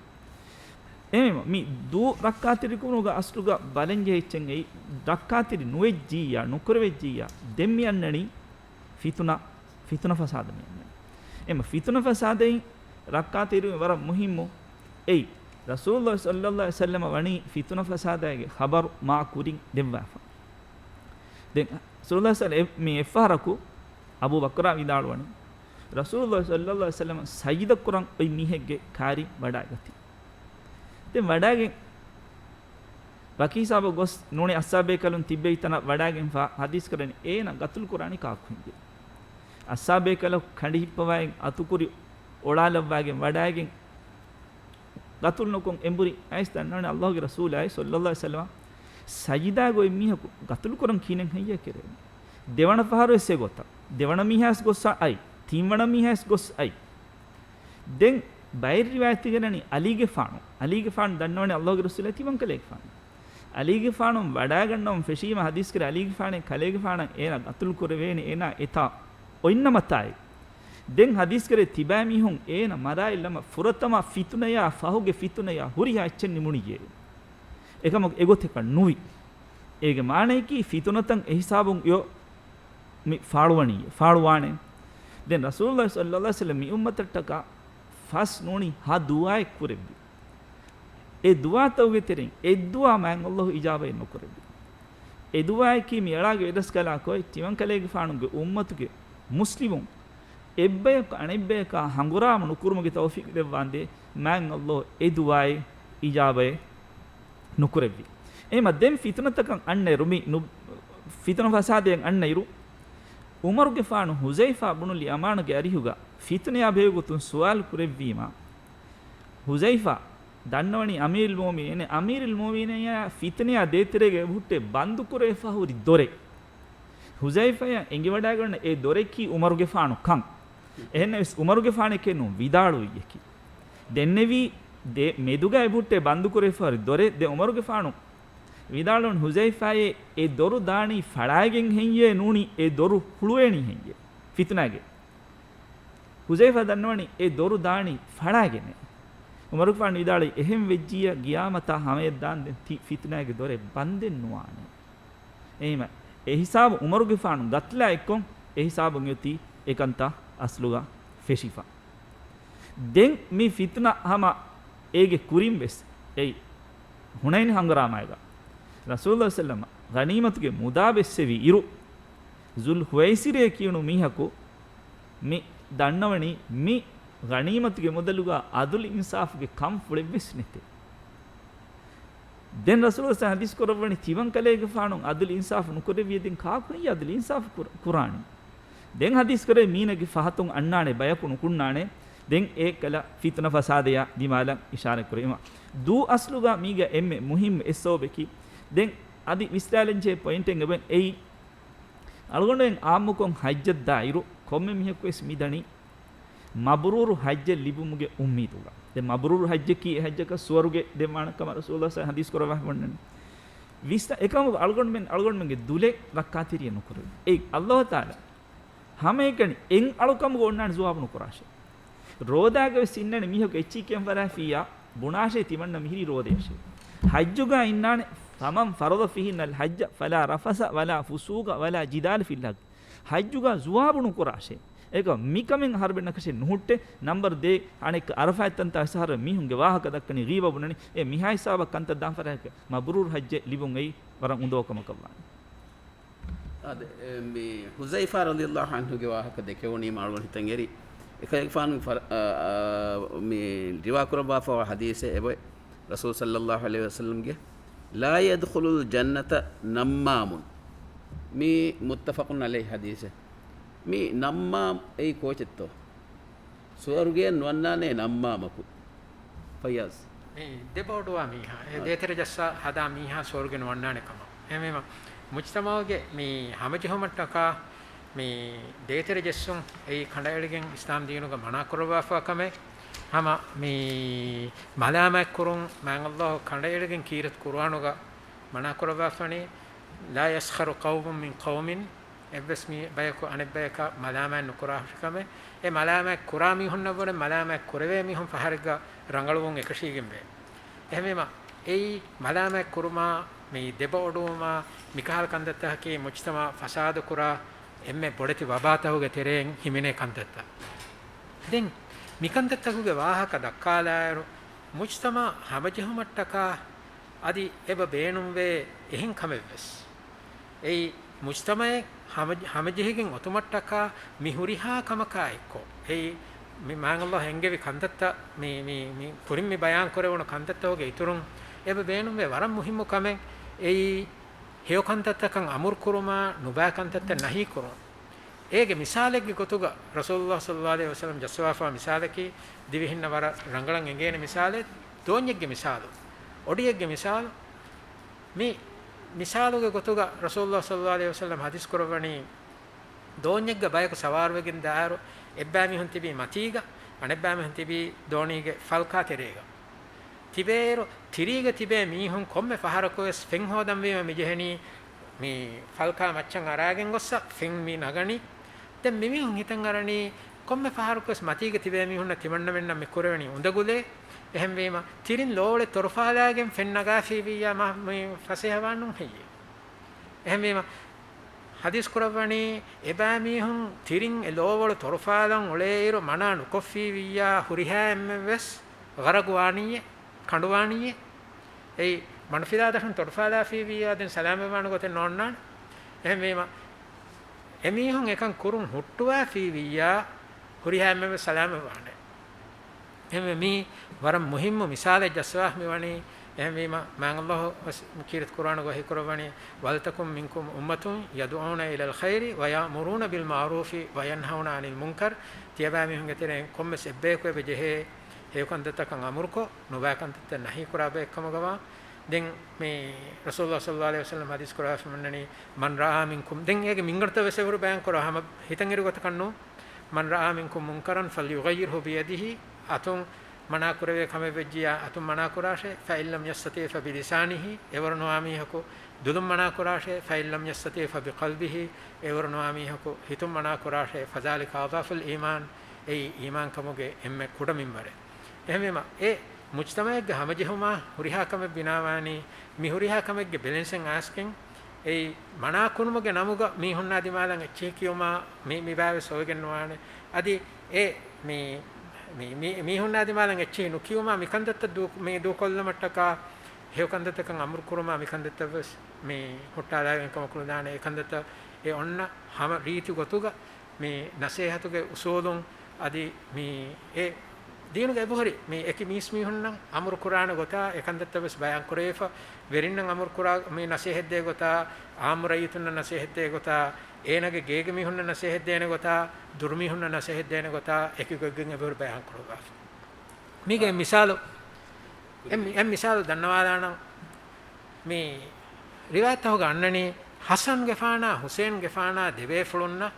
އެހެންވީމަ، މި ދޫ ރައްކާތެރިކުރުމުގަ އަސްލުގަ ބަލަންޖެހޭ އެއްޗެއް އެއީ، ރައްކާތެރި ނުވެއްޖިއްޔާ، ނުކުރެވިއްޖިއްޔާ، ދެން މި އަންނަނީ ފިތުނަ، ފިތުނަ ފަސާދަ މި އަންނަނީ. އެމަ ފިތުނަ ފަސާދައިން ރައްކާތެރިވުން ވަރަށް މުހިއްމު. އެއީ، ރަސޫލުﷲ ޞައްލަﷲ ޢަލައިހި ވަސައްލަމަ ވަނީ ފިތުނަ ފަސާދައިގެ ޚަބަރު މާ ކުރިން ދެއްވާފަ. ދެން ރަސޫލުﷲ ޞައްލަ، މި އެއްފަހަރަކު އަބޫ ބަކްރާ ވިދާޅުވަނީ، ރަސޫލުﷲ ޞައްލަﷲ ޢަލައިހި ވަސައްލަމަ ސަޖިދަ ކުރަން އޮތް މީހެއްގެ ކާރިން ވަޑައިގަތީ. ދެން ވަޑައިގެން ވަކި ހިސާބަށް ގޮސް ނޫނީ އައްސާބޭކަލުން ތިއްބެވި ތަނަށް ވަޑައިގެންފާ ޙަދީޘް ކުރަނީ އޭނަ ގަތުލު ކުރާނީ ކާކު ހިނދީ. އައްސާބޭކަލަކު ކަނޑި ހިއްޕަވައިގެން އަތުކުރި އޮޅާލައްވައިގެން ވަޑައިގެން ގަތުލު ނުކޮށް އެނބުރި އައިސް ދަންނަވަނީ އައްލާހުގެ ރަސޫލާއި ޞައްލައްލާހު ޢަލައިހި ވަސައްލަމަ. ސަޖިދާގަ އޮތް މީހަކު ގަތުލު ކުރަން ކިހިނެއް ހެއްޔޭ ކެރޭނެ؟ ދެވަނަ ފަހަރު ވެސް އެގޮތަށް. ދެވަނަ މީހާ ވެސް ގޮސް އައި. ތިންވަނަ މީހާ ވެސް ގޮސް އައި. ދެން ބައެއް ރިވާޔަތެއްގަ އަންނަނީ އަލީގެފާނު. އަލީގެފާނު ދަންނަވަނީ އައްލާހުގެ ރަސޫލާއި ތިމަންކަލޭގެފާނު. އަލީގެފާނު ވަޑާގަންނަވަން ފެށީމަ ހަދީސްކުރޭ އަލީގެފާނެއް ކަލޭގެފާނަށް އޭނާ ގަތުލު ކުރެވޭނެ އޭނާ އެތާ އޮތްނަމަތާއި. ދެން ހަދީސްކުރޭ ތިބާ މީހުން އޭނަ މަރާއިލަމަ ފުރަތަމަ ފިތުނަޔާ ފަހުގެ ފިތުނަޔާ ހުރިހާ އެއްޗެއް ނިމުނިއޭ. އެކަމަކު އެގޮތަކަށް ނުވި. އޭގެ މާނަޔަކީ ފިތުނަތައް އެހިސާބުން އިއޮ މި ފާޅުވަނީ، ފާޅުވާނެ. ދެން ރަސޫލުﷲ ޞައްލައްލާހު ޢަލައިހި ވަސައްލަމަ މި އުއްމަތަށްޓަކާ ފަސް ނޫނީ ހަ ދުޢާއެއް ކުރެއްވި. އެ ދުޢާތަކުގެ ތެރެއިން އެއްދުޢާ މާތް އައްލާހު އިޖާބައެއް ނުކުރެއްވި. އެ ދުޢާއަކީ މި އަޅާގެ ވެރަސްކަލާކޮއި ތިމަންކަލޭގެފާނުގެ އުއްމަތުގެ މުސްލިމުން އެއްބަޔަކު އަނެއްބަޔަކާ ހަނގުރާމަ ނުކުރުމުގެ ތައުފީޤު ދެއްވާނދޭ މާތް އައްލާހު އެ ދުޢާއެއް އިޖާބައެއް ނުކުރެއްވި. އެހެމަ ދެން ފިތުނަތަކަށް އަންނައިރު މި ނު-، ފިތުނަ ފަސާދަޔަށް އަންނައިރު، ޢުމަރުގެފާނު ޙުޛައިފާ ބުނުލް ޔަމާނުގެ އަރިހުގަ ފިތުނަޔާ ބެހޭ ގޮތުން ސުވާލު ކުރެއްވީމަ، ޙުޛައިފާ ދަންނަވަނީ އަމީރުލް މުއުމިނީން، އަމީރުލް މުއުމިނީން ފިތުނަޔާ ދޭތެރޭގަ އެބަހުއްޓޭ ބަންދު ކުރެވިފަ ހުރި ދޮރެއް. ޙުޛައިފާއަށް އެނގިވަޑައިގަންނަ އެ ދޮރަކީ ޢުމަރުގެފާނު ކަން. އެހެންނަމަވެސް ޢުމަރުގެފާނެކޭ ނޫން ވިދާޅުވިއްޔަކީ. ދެންނެވީ ދެ މެދުގަ އެބަހުއްޓޭ ބަންދު ކުރެވިފަ ހުރި ދޮރެއް. ދެން ޢުމަރުގެފާނު ވިދާޅުވަން ޙުޛައިފާއޭ އެ ދޮރު ދާނީ ފަޅާގެން ހެއްޔޭ ނޫނީ އެ ދޮރު ހުޅުވޭނީ ހެއްޔޭ؟ ފިތުނާގެ. ޙުޛައިފާ ދަންނަވަނީ އެ ދޮރު ދާނީ ފަޅާގެނޭ. ޢުމަރުގެފާނު ވިދާޅުވި އެހެން ވެއްޖިއްޔާ ގިޔާމަތާ ހަމަޔަށް ދާންދެން ތި ފިތުނާގެ ދޮރެއް ބަންދެއް ނުވާނެ. އެހެމަ އެހިސާބު ޢުމަރުގެފާނު ގަތުލާ އެއްކޮށް އެހިސާބުން އޮތީ އެކަންތައް އަސްލުގަ ފެށިފަ. ދެން މި ފިތުނަ ހަމަ އޭގެ ކުރިން ވެސް އެއީ ޙުނައިން ހަނގުރާމައިގަ ރަސޫލުﷲ ޞައްލަމަ ޣަނީމަތުގެ މުދާ ބެއްސެވި އިރު، ޒުލް ޚުވައިސިރޭ ކިޔުނު މީހަކު މި ދަންނަވަނީ މި ޣަނީމަތުގެ މުދަލުގަ ޢަދުލު އިންސާފުގެ ކަންފުޅެއް ވެސް ނެތޭ. ދެން ރަސޫލުﷲ ޙަދީޘް ކުރައްވަނީ ތިމަން ކަލޭގެފާނު ޢަދުލު އިންސާފު ނުކުރެއްވިއޭ ދެން ކާކު ހެއްޔޭ ޢަދުލު އިންސާފު ކުރ-، ކުރާނީ؟ ދެން ޙަދީޘް ކުރޭ މީނަގެ ފަހަތުން އަންނާނެ ބަޔަކު ނުކުންނާނެ. ދެން އެ ކަލަ ފިތުނަ ފަސާދަޔާ ދިމާލަށް އިޝާރަތް ކުރެވީމަ. ދޫ އަސްލުގަ މީގަ އެންމެ މުހިއްމު އެއް ސަބަބަކީ ދެން އަދި ވިސްނާލަންޖެހޭ ޕޮއިންޓެއް އެބަ އެއީ. އަޅުގަނޑުމެން ޢާއްމުކޮށް ޙައްޖަށް ދާއިރު، ކޮންމެ މީހަކު ވެސް މިދަނީ މަބްރޫރު ޙައްޖެއް ލިބުމުގެ އުއްމީދުގަ. ދެން މަބްރޫރު ޙައްޖަކީ އެ ޙައްޖަކަށް ސުވަރުގެ ދެއްވާނެ ކަމަށް ރަސޫލުﷲ ޙަދީޘް ކުރައްވާފަ ވަންނަނީ. ވިސްނާ، އެކަމަކު އަޅުގަނޑުމެން، އަޅުގަނޑުމެންގެ ދުލެއް ރައްކާތެރިއެއް ނުކުރެވޭ. އެއީ އައްލާހު ތަޢާލާ ހަމައެކަނި އެއް އަޅުކަމުގަ އޮންނާނެ ޖަވާބު ނުކުރާށޭ. ރޯދާގަ ވެސް އިންނާނެ މީހަކު އެއްޗެއް ކިޔަން ފަރާތްފިއްޔާ ބުނާށޭ ތިމަންނަ މިހިރީ ރޯދަޔަށޭ. ޙައްޖުގަ އިންނާނެ، فمن فرض فيهن الحج فلا رفث ولا فسوق ولا جدال في الحج. ޙައްޖުގަ ޖަވާބު ނުކުރާށޭ. އެކަމަކު މިކަމެއް އަހަރުމެންނަކަށެއް ނުހުއްޓޭ. ނަމްބަރު ދޭއް، އަނެއްކާ ޢަރަފާތް ތަންތާ އަހަރު މީހުންގެ ވާހަކަ ދައްކަނީ ޣީބަ ބުނަނީ. އެ މިހާ ހިސާބަށް ކަންތައް ދާން ފަރާތް މަބްރޫރު ޙައްޖެއް ލިބުން އެއީ ވަރަށް އުނދަގޫ ކަމަކަށް ވާނެ. އާދެ، އެ، މި ޙުޛައިފާ ރަޟިޔަﷲ ޢަންހުގެ ވާހަކަ ދެކެވުނީމަ އަޅުގަނޑު ހިތަށް އެރި. އެކަލޭގެފާނު ފަރ-، އާ، އާ، މި ރިވާ ކުރައްވާފައިވާ ޙަދީޘެއް އެބައޮތް. ރަސޫލު ޞައްލައްލާހު ޢަލައިހި ވަސައްލަމްގެ، "لا يدخل الجنة نمام." މީ މުއްތަފަޤުން ޢަލައިހި ޙަދީޘެއް. މި ނައްމާމް އެއީ ކޯޗެއްތޯ؟ ސުވަރުގެއަށް ނުވަންނާނޭ ނައްމާމަކު. ފައްޔާޒް. މި ދެބައޮޑުވާ މީހާ، އެ އާ. ދޭތެރެ ޖައްސާ ހަދާ މީހާ ސުވަރުގެ ނުވަންނާނެ ކަމަށް. އެހެންވީމަ، މުޖްތަމަޢުގެ މި ހަމަޖެހުމަށްޓަކާ މި ދޭތެރެ ޖެއްސުން އެއީ ކަނޑައެޅިގެން އިސްލާމް ދީނުގަ މަނާ ކުރައްވާފަ ކަމެއް. ހަމަ މި މަލާމާތް ކުރުން މާތް ﷲ ކަނޑައެޅިގެން ކީރިތި ޤުރުއާނުގަ މަނާ ކުރައްވާފަނީ، "لا يسخر قوم من قوم." އެއްވެސް މި ބަޔަކު އަނެއް ބަޔަކަށް މަލާމާތް ނުކުރާށި ކަމެއް. އެ މަލާމާތް ކުރާ މީހުންނަށްވުރެ މަލާމާތް ކުރެވޭ މީހުން ފަހަރެއްގަ ރަނގަޅުވުން އެކަށީގެންވޭ. އެހެންވީމަ، އެއީ މަލާމާތް ކުރުމާ، މި ދެބައޮޑުވުމާ، މިކަހަލަ ކަންތައްތަކަކީ މުޖްތަމަޢު ފަސާދަ ކުރާ އެންމެ ބޮޑެތި ވަބާތަކުގެ ތެރެއިން ހިމެނޭ ކަންތައްތައް. ދެން މިކަންތައްތަކުގެ ވާހަކަ ދައްކާލާއިރު، މުޖްތަމަޢު ހަމަޖެހުމަށްޓަކާ އަދި އެބަ ބޭނުންވޭ އެހެން ކަމެއްވެސް. އެއީ މުޖްތަމަޢެއް ހަމަ-، ހަމަޖެހިގެން އޮތުމަށްޓަކާ މި ހުރިހާ ކަމަކާ އެއްކޮށް، އެއީ މި މާތް ﷲ އެންގެވި ކަންތައްތައް، މި، މި، މި ކުރިން މި ބަޔާން ކުރެވުނު ކަންތައްތަކުގެ އިތުރުން އެބަ ބޭނުންވޭ ވަރަށް މުހިއްމު ކަމެއް. އެއީ ހެޔޮ ކަންތައްތަކަށް އަމުރު ކުރުމާ، ނުބައި ކަންތައްތައް ނަހީ ކުރުން. އޭގެ މިސާލެއްގެ ގޮތުގަ ރަސޫލުﷲ ޞައްލައްލާހު ޢަލައިހި ވަސައްލަމް ޖައްސަވާފާ މިސާލަކީ، ދިވެހިންނަށް ވަރަށް ރަނގަޅަށް އެނގޭނެ މިސާލެއް، ދޯންޏެއްގެ މިސާލު، އޮޑިއެއްގެ މިސާލު، މި މިސާލުގެ ގޮތުގަ ރަސޫލުﷲ ޞައްލަﷲު ޢަލައިހި ވަސައްލަމަ ޙަދީޘް ކުރައްވަނީ، ދޯންޏެއްގަ ބަޔަކު ސަވާރުވެގެން ދާއިރު، އެއްބައިމީހުން ތިބީ މަތީގަ، އަނެއްބައިމީހުން ތިބީ ދޯނީގެ ފަލްކާ ތެރޭގަ. ތިބޭއިރު، ތިރީގަ ތިބޭ މީހުން ކޮންމެ ފަހަރަކުވެސް ފެން ހޯދަންވީމަ މިޖެހެނީ، މި ފަލްކާ މައްޗަށް އަރާގެން ގޮއްސަ ފެން މި ނަގަނީ. ދެން މިމީހުން ހިތަށް އަރަނީ، ކޮންމެ ފަހަރަކުވެސް މަތީގަ ތިބޭ މީހުންނަށް ތިމަންނަމެންނަށް މި ކުރެވެނީ އުނދަގުލޭ. އެހެންވީމަ، ތިރިން ލޯވޮޅެއް ތޮރުފާލާގެން ފެން ނަގާފީވިއްޔާ މަ-، މި ފަސޭހަވާނުން ހެއްޔޭ؟ އެހެންވީމަ، ޙަދީޘް ކުރައްވަނީ، އެބައިމީހުން ތިރިން އެ ލޯވޮޅު ތޮރުފާލަން އުޅޭއިރު މަނާ ނުކޮށްފީވިއްޔާ ހުރިހާ އެންމެންވެސް ޣަރަޤުވާނީއޭ، ކަނޑުވާނީއޭ. އެއީ، މަނުފިލާ ދަށުން ތޮރުފާލާފީވިއްޔާ ދެން ސަލާމަތްވާނެ ގޮތެއް ނޯންނާނެ. އެހެންވީމަ، އެމީހުން އެކަން ކުރުން ހުއްޓުވާފީވިއްޔާ ހުރިހާ އެންމެންވެސް ސަލާމަތްވާނެ. އެހެންވެ، މީ ވަރަށް މުހިއްމު މިސާލެއް ޖައްސަވާ މިވަނީ. އެހެންވީމަ، މާތް ﷲ ވެސް ކީރިތި ޤުރުއާނުގަ ވަޙީކުރައްވަނީ، "ولتكن منكم أمة يدعون إلى الخير ويأمرون بالمعروف وينهون عن المنكر." ތިޔަބައިމީހުންގެ ތެރެއިން ކޮންމެސް އެއްބަޔަކު އެބަ ޖެހޭ ހެޔޮކަންތައްތަކަށް އަމުރުކޮށް، ނުބައިކަންތައްތައް ނަހީކުރާ ބައެއްކަމުގަވާ. ދެން މި ރަސޫލުﷲ ޞައްލަﷲު ޢަލައިހި ވަސައްލަމަ ޙަދީޘް ކުރައްވާފައިވަނީ، "من رأى منكم"، ދެން އޭގެ މިންގަނޑުތައް ވެސް އެވަރު ބަޔާން ކުރާ ހަމަ ހިތަށް އެރި ގޮތަކަށް ނޫން. "من رأى منكم منكرا فليغيره بيده"، އަތުން މަނާ ކުރެވޭ ކަމެއް ވެއްޖިއްޔާ އަތުން މަނާ ކުރާށޭ، "فإن لم يستطع فبلسانه"، އެވަރު ނުވާ މީހަކު ދުލުން މަނާ ކުރާށޭ، "فإن لم يستطع فبقلبه"، އެވަރު ނުވާ މީހަކު ހިތުން މަނާ ކުރާށޭ، "فذلك أضعف الإيمان"، އެއީ އީމާންކަމުގެ އެންމެ ކުޑަ މިންވަރެއް. އެހެންވީމަ، އެ މުޖްތަމަޢެއްގެ ހަމަޖެހުމާ ހުރިހާ ކަމެއް ބިނާވާނީ، މި ހުރިހާ ކަމެއްގެ ބެލެންސެއް އައިސްގެން، އެއީ މަނާ ކުރުމުގެ ނަމުގަ މީހުންނާ ދިމާލަށް އެއްޗެހި ކިޔުމާ މި، މި ބައިވެސް އޮވެގެން ނުވާނެ. އަދި އެ މި، މި، މި، މީހުންނާ ދިމާލަށް އެއްޗެހި ނުކިޔުމާ މި ކަންތައްތައް ދޫ، މި ދޫކޮށްލުމަށްޓަކާ ހެޔޮ ކަންތައްތަކަށް އަމުރު ކުރުމާ މި ކަންތައްތައް ވެސް މި ހުއްޓާލާގެން ކަމަކު ނުދާނެ. އެ ކަންތައްތައް އެ އޮންނަ ހަމަ ރީތި ގޮތުގަ މި ނަސޭހަތުގެ އުސޫލުން އަދި މި އެ ދީނުގެ އެބަހުރި މި އެކި މީސްމީހުންނަށް އަމުރު ކުރާނެ ގޮތާ އެ ކަންތައްތައް ވެސް ބަޔާން ކުރެވިފަ، ވެރިންނަށް އަމުރު ކުރާ މި ނަސޭހަތްދޭ ގޮތާ، އާއްމު ރައްޔިތުންނަށް ނަސޭހަތްދޭ ގޮތާ، އޭނާގެ ގޭގެ މީހުންނަށް ނަސޭހަތްދޭނެ ގޮތާ، ދުރުމީހުންނަށް ނަސޭހަތްދޭނެ ގޮތާ އެކި ގޮތްގެން އެބަހުރި ބަޔާން ކުރައްވާފަ. މީގެ މިސާލު، އެ މި-، އެ މިސާލު ދަންނަވާލާނަން. މި ރިވާޔަތްތަކުގަ އަންނަނީ، ޙަސަންގެފާނާ ޙުސައިންގެފާނާ ދެބޭފުޅުންނަށް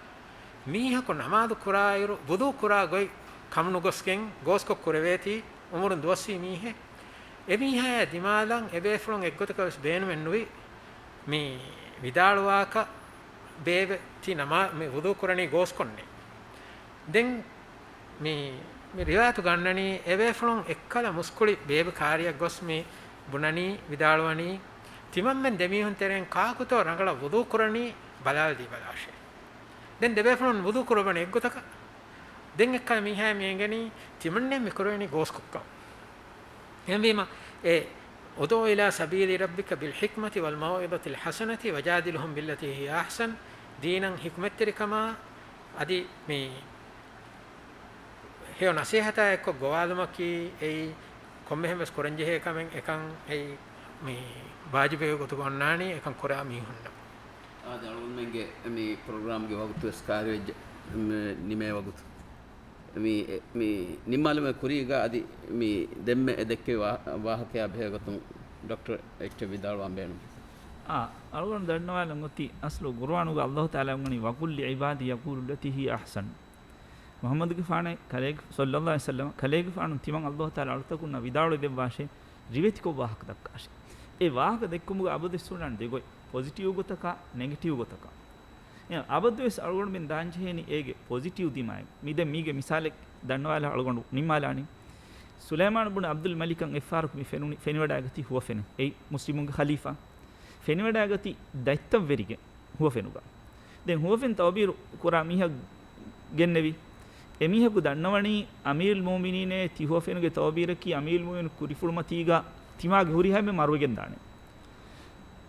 މީހަކު ނަމާދު ކުރާއިރު ވުޟޫ ކުރާ ގޮތް ކަމުނުގޮސްގެން ގޯސްކޮށް ކުރެވޭތީ އުމުރުން ދުވަސްވީ މީހެއް. އެމީހާޔާ ދިމާލަށް އެބޭފުޅުން އެއްގޮތަކަށް ވެސް ބޭނުމެއް ނުވި މި ވިދާޅުވާކަށް ބޭބެ ތި ނަމާ-، މި ވުޟޫ ކުރަނީ ގޯސްކޮށްނޭ. ދެން މި، މި ރިވާޔަތުގަ އަންނަނީ، އެބޭފުޅުން އެއްކަލަ މުސްކުޅި ބޭބެ ކާރިއަށް ގޮސް މި ބުނަނީ، ވިދާޅުވަނީ، ތިމަންމެން ދެމީހުން ތެރެއިން ކާކުތޯ ރަނގަޅަށް ވުޟޫ ކުރަނީ ބަލާލަދީބަލާށޭ. ދެން ދެބޭފުޅުން ވުޟޫ ކުރައްވަނީ އެއްގޮތަކަށް. ދެން އެއްކަލަ މީހާ މި އެނގެނީ ތިމަންނެ މި ކުރެވެނީ ގޯސްކޮށްކަން. އެހެންވީމަ، އެ، "ادْعُ إِلَىٰ سَبِيلِ رَبِّكَ بِالْحِكْمَةِ وَالْمَوْعِظَةِ الْحَسَنَةِ وَجَادِلْهُمْ بِالَّتِي هِيَ أَحْسَنُ." ދީނަށް ޙިކްމަތްތެރިކަމާ އަދި މި ހެޔޮ ނަސޭހަތާ އެއްކޮށް ގޮވާލުމަކީ އެއީ ކޮންމެހެން ވެސް ކުރަންޖެހޭ ކަމެއް. އެކަން އެއީ މި ވާޖިބެއް ގޮތުގަ އޮންނާނީ އެކަން ކުރާ މީހުންނަށް. އާދެ، އަޅުގަނޑުމެންގެ މި ޕްރޮގްރާމްގެ ވަގުތު ވެސް ކައިރިވެއްޖެ، މި ނިމޭ ވަގުތު. މި، މި ނިންމާލުމުގެ ކުރީގަ އަދި މި ދެންމެ އެ ދެއްކެވި ވާ-، ވާހަކަޔާ ބެހޭ ގޮތުން ޑޮކްޓަރ އެއްޗެއް ވިދާޅުވާން ބޭނުން. އާ، އަޅުގަނޑު ދަންނަވާލަން އޮތީ އަސްލު ޤުރުއާނުގަ ﷲ ތަޢާލާ އަންގަނީ، "وَقُل لِّعِبَادِي يَقُولُوا الَّتِي هِيَ أَحْسَنُ." މުޙައްމަދުގެފާނޭ ކަލޭގެ-، ޞައްލަﷲު ޢަލައިހި ވަސައްލަމަ، ކަލޭގެފާނު ތިމަން ﷲ ތަޢާލާ އަޅުތަކުންނަށް ވިދާޅުވެދެއްވާށޭ، ރިވެތިކޮށް ވާހަކަ ދައްކާށޭ. އެ ވާހަކަ ދެއްކުމުގަ އަބަދުވެސް ހުންނާނެ ދެގޮތް، ޕޮޒިޓިވް ގޮތަކާ، ނެގެޓިވް ގޮތަކާ. އެ އަބަދުވެސް އަޅުގަނޑުމެން ދާންޖެހޭނީ އޭގެ ޕޮޒިޓިވް ދިމާއެއް. މި ދެން މީގެ މިސާލެއް ދަންނަވާލާ އަޅުގަނޑު ނިންމާލާނީ. ސުލައިމާނު ބުނު ޢަބްދުލް މަލިކަށް އެއްފަހަރަކު މި ފެނުނި، ފެނިވަޑައިގަތީ ހުވަފެނެއް. އެއީ މުސްލިމުންގެ ޚަލީފާ. ފެނިވަޑައިގަތީ ދަތްތައް ވެރިގެން ހުވަފެނުގަ. ދެން ހުވަފެން ތައުބީރު ކުރާ މީހަކު ގެންނެވި. އެމީހަކު ދަންނަވަނީ އަމީރުލް މުއުމިނީނޭ ތި ހުވަފެނުގެ ތައުބީރަކީ އަމީރުލް މުއުމިނީނު ކުރިފުޅުމަތީގަ ތިމާގެ ހުރިހާ އެންމެ މަރުވެގެން ދާނެ.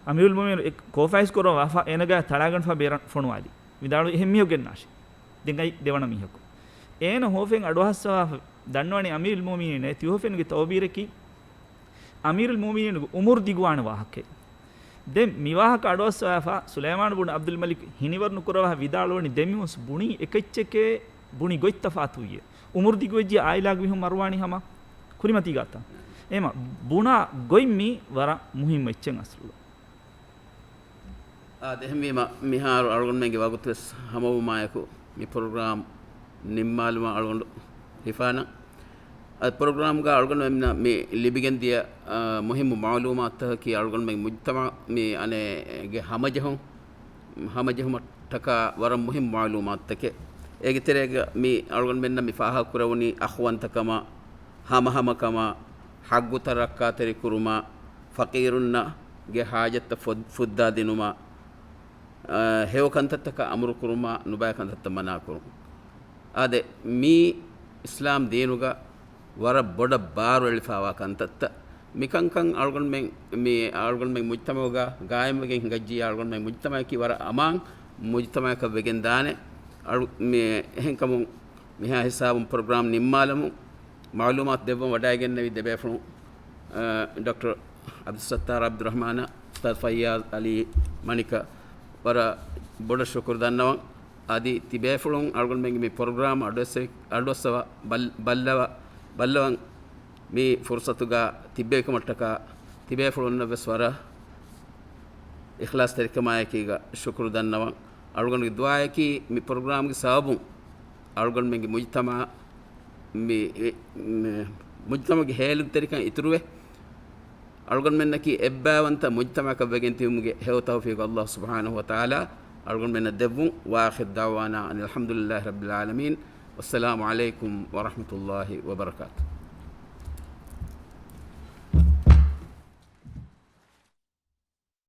އަމީރުލް މުއުމިނީނު އެ ކޯފާއިސް ކުރައްވާފަ އޭނަގާ ތަޅާގަނޑުފަ ބޭރަށް ފޮނުވާލި. ވިދާޅުވި އެހެން މީހަކު ގެންނާށޭ. ދެން އައި ދެވަނަ މީހަކު. އޭނަ ހުވަފެން އަޑުއަހައްސަވާފަ ދަންނަވަނީ އަމީރުލް މުއުމިނީނޭ ތި ހުވަފެނުގެ ތައުބީރަކީ އަމީރުލް މުއުމިނީނުގެ އުމުރު ދިގުވާނެ ވާހަކައެއް. ދެން މި ވާހަކަ އަޑުއައްސަވާފަ ސުލައިމާނު ބުނު ޢަބްދުލް މަލިކް ހިނިވަރު ނުކުރައްވާ ވިދާޅުވަނީ ދެމީހުން ބުނީ އެކައްޗެކޭ ބުނި ގޮތް ތަފާތުވިއޭ. އުމުރު ދިގުވެއްޖިއްޔާ އާއިލާގެ މީހުން މަރުވާނީ ހަމަ ކުރިމަތީގަ އަތާ. އެމަ ބުނާ ގޮތް މީ ވަރަށް މުހިއްމު އެއްޗެއް އަސްލު. އާދެ، އެހެންވީމަ، މިހާރު އަޅުގަނޑުމެންގެ ވަގުތުވެސް ހަމަވުމާއެކު، މި ޕްރޮގްރާމް ނިންމާލުމަށް އަޅުގަނޑު ހިފާނަން. އަދި ޕްރޮގްރާމްގަ އަޅުގަނޑުމެންނަށް މި ލިބިގެންދިޔަ، އާ، މުހިއްމު މައުލޫމާތުތަކަކީ އަޅުގަނޑުމެން މުޖްތަމަ މި އަނެއްގެ ހަމަޖެހުން، ހަމަޖެހުމަށްޓަކާ ވަރަށް މުހިއްމު މައުލޫމާތުތަކެއް. އޭގެ ތެރޭގަ މި އަޅުގަނޑުމެންނަށް މި ފާހަގަކުރެވުނީ އަޚުވަންތަކަމާ، ހަމަހަމަކަމާ، ޙައްޤުތައް ރައްކާތެރިކުރުމާ، ފަޤީރުންނަށް ގެ ޙާޖަތްތައް ފުއް-، ފުއްދާދިނުމާ، އަ، ހެޔޮ ކަންތައްތަކަށް އަމުރުކުރުމާ، ނުބައި ކަންތައްތައް މަނާކުރުން. އާދެ، މީ އިސްލާމް ދީނުގަ ވަރަށް ބޮޑަށް ބާރު އެޅިފާވާ ކަންތައްތައް. މިކަންކަން އަޅުގަނޑުމެން، މި އަޅުގަނޑުމެން މުޖްތަމަޢުގަ ގާއިމްވެގެން ހިނގައްޖިއްޔާ، އަޅުގަނޑުމެން މުޖްތަމަޢަކީ ވަރަށް އަމާން މުޖްތަމަޢަކަށް ވެގެން ދާނެ. އަޅު-، މި އެހެންކަމުން މިހާ ހިސާބުން ޕްރޮގްރާމް ނިންމާލަމުން، މަޢުލޫމާތު ދެއްވަން ވަޑައިގެންނެވި ދެބޭފުޅުން، އަ، ޑޮކްޓަރ ޢަބްދުއްސައްތާރު ޢަބްދުއްރަޙްމާނަށް، އުސްތާޛު ފައްޔާޒް ޢަލީ މަނިކަށް ވަރަށް ބޮޑަށް ޝުކުރު ދަންނަވަން. އަދި ތިބޭފުޅުން އަޅުގަނޑުމެންގެ މި ޕްރޮގްރާމް އަޑުއެއްސެވި-، އަޑުއައްސަވާ ބަލް-، ބައްލަވާ، ބައްލަވަން މި ފުރުޞަތުގަ ތިއްބެވިކަމަށްޓަކާ ތިބޭފުޅުންނަށްވެސް ވަރަށް އިޚްލާޞްތެރިކަމާއެކީގަ ޝުކުރު ދަންނަވަން. އަޅުގަނޑުގެ ދުޢާއަކީ މި ޕްރޮގްރާމްގެ ސަބަބުން އަޅުގަނޑުމެންގެ މުޖްތަމަޢަށް މި، މި، މުޖްތަމަޢުގެ ހޭލުންތެރިކަން އިތުރުވެ، އަޅުގަނޑުމެންނަކީ އެއްބައިވަންތަ މުޖްތަމަޢަކަށް ވެގެން ތިބުމުގެ ހެޔޮ ތައުފީޤު ﷲ ސުބްޙާނަހޫ ވަތަޢާލާ އަޅުގަނޑުމެންނަށް ދެއްވުން. وآخر دعوانا أن الحمد لله رب العالمين. والسلام عليكم ورحمة الله وبركاته.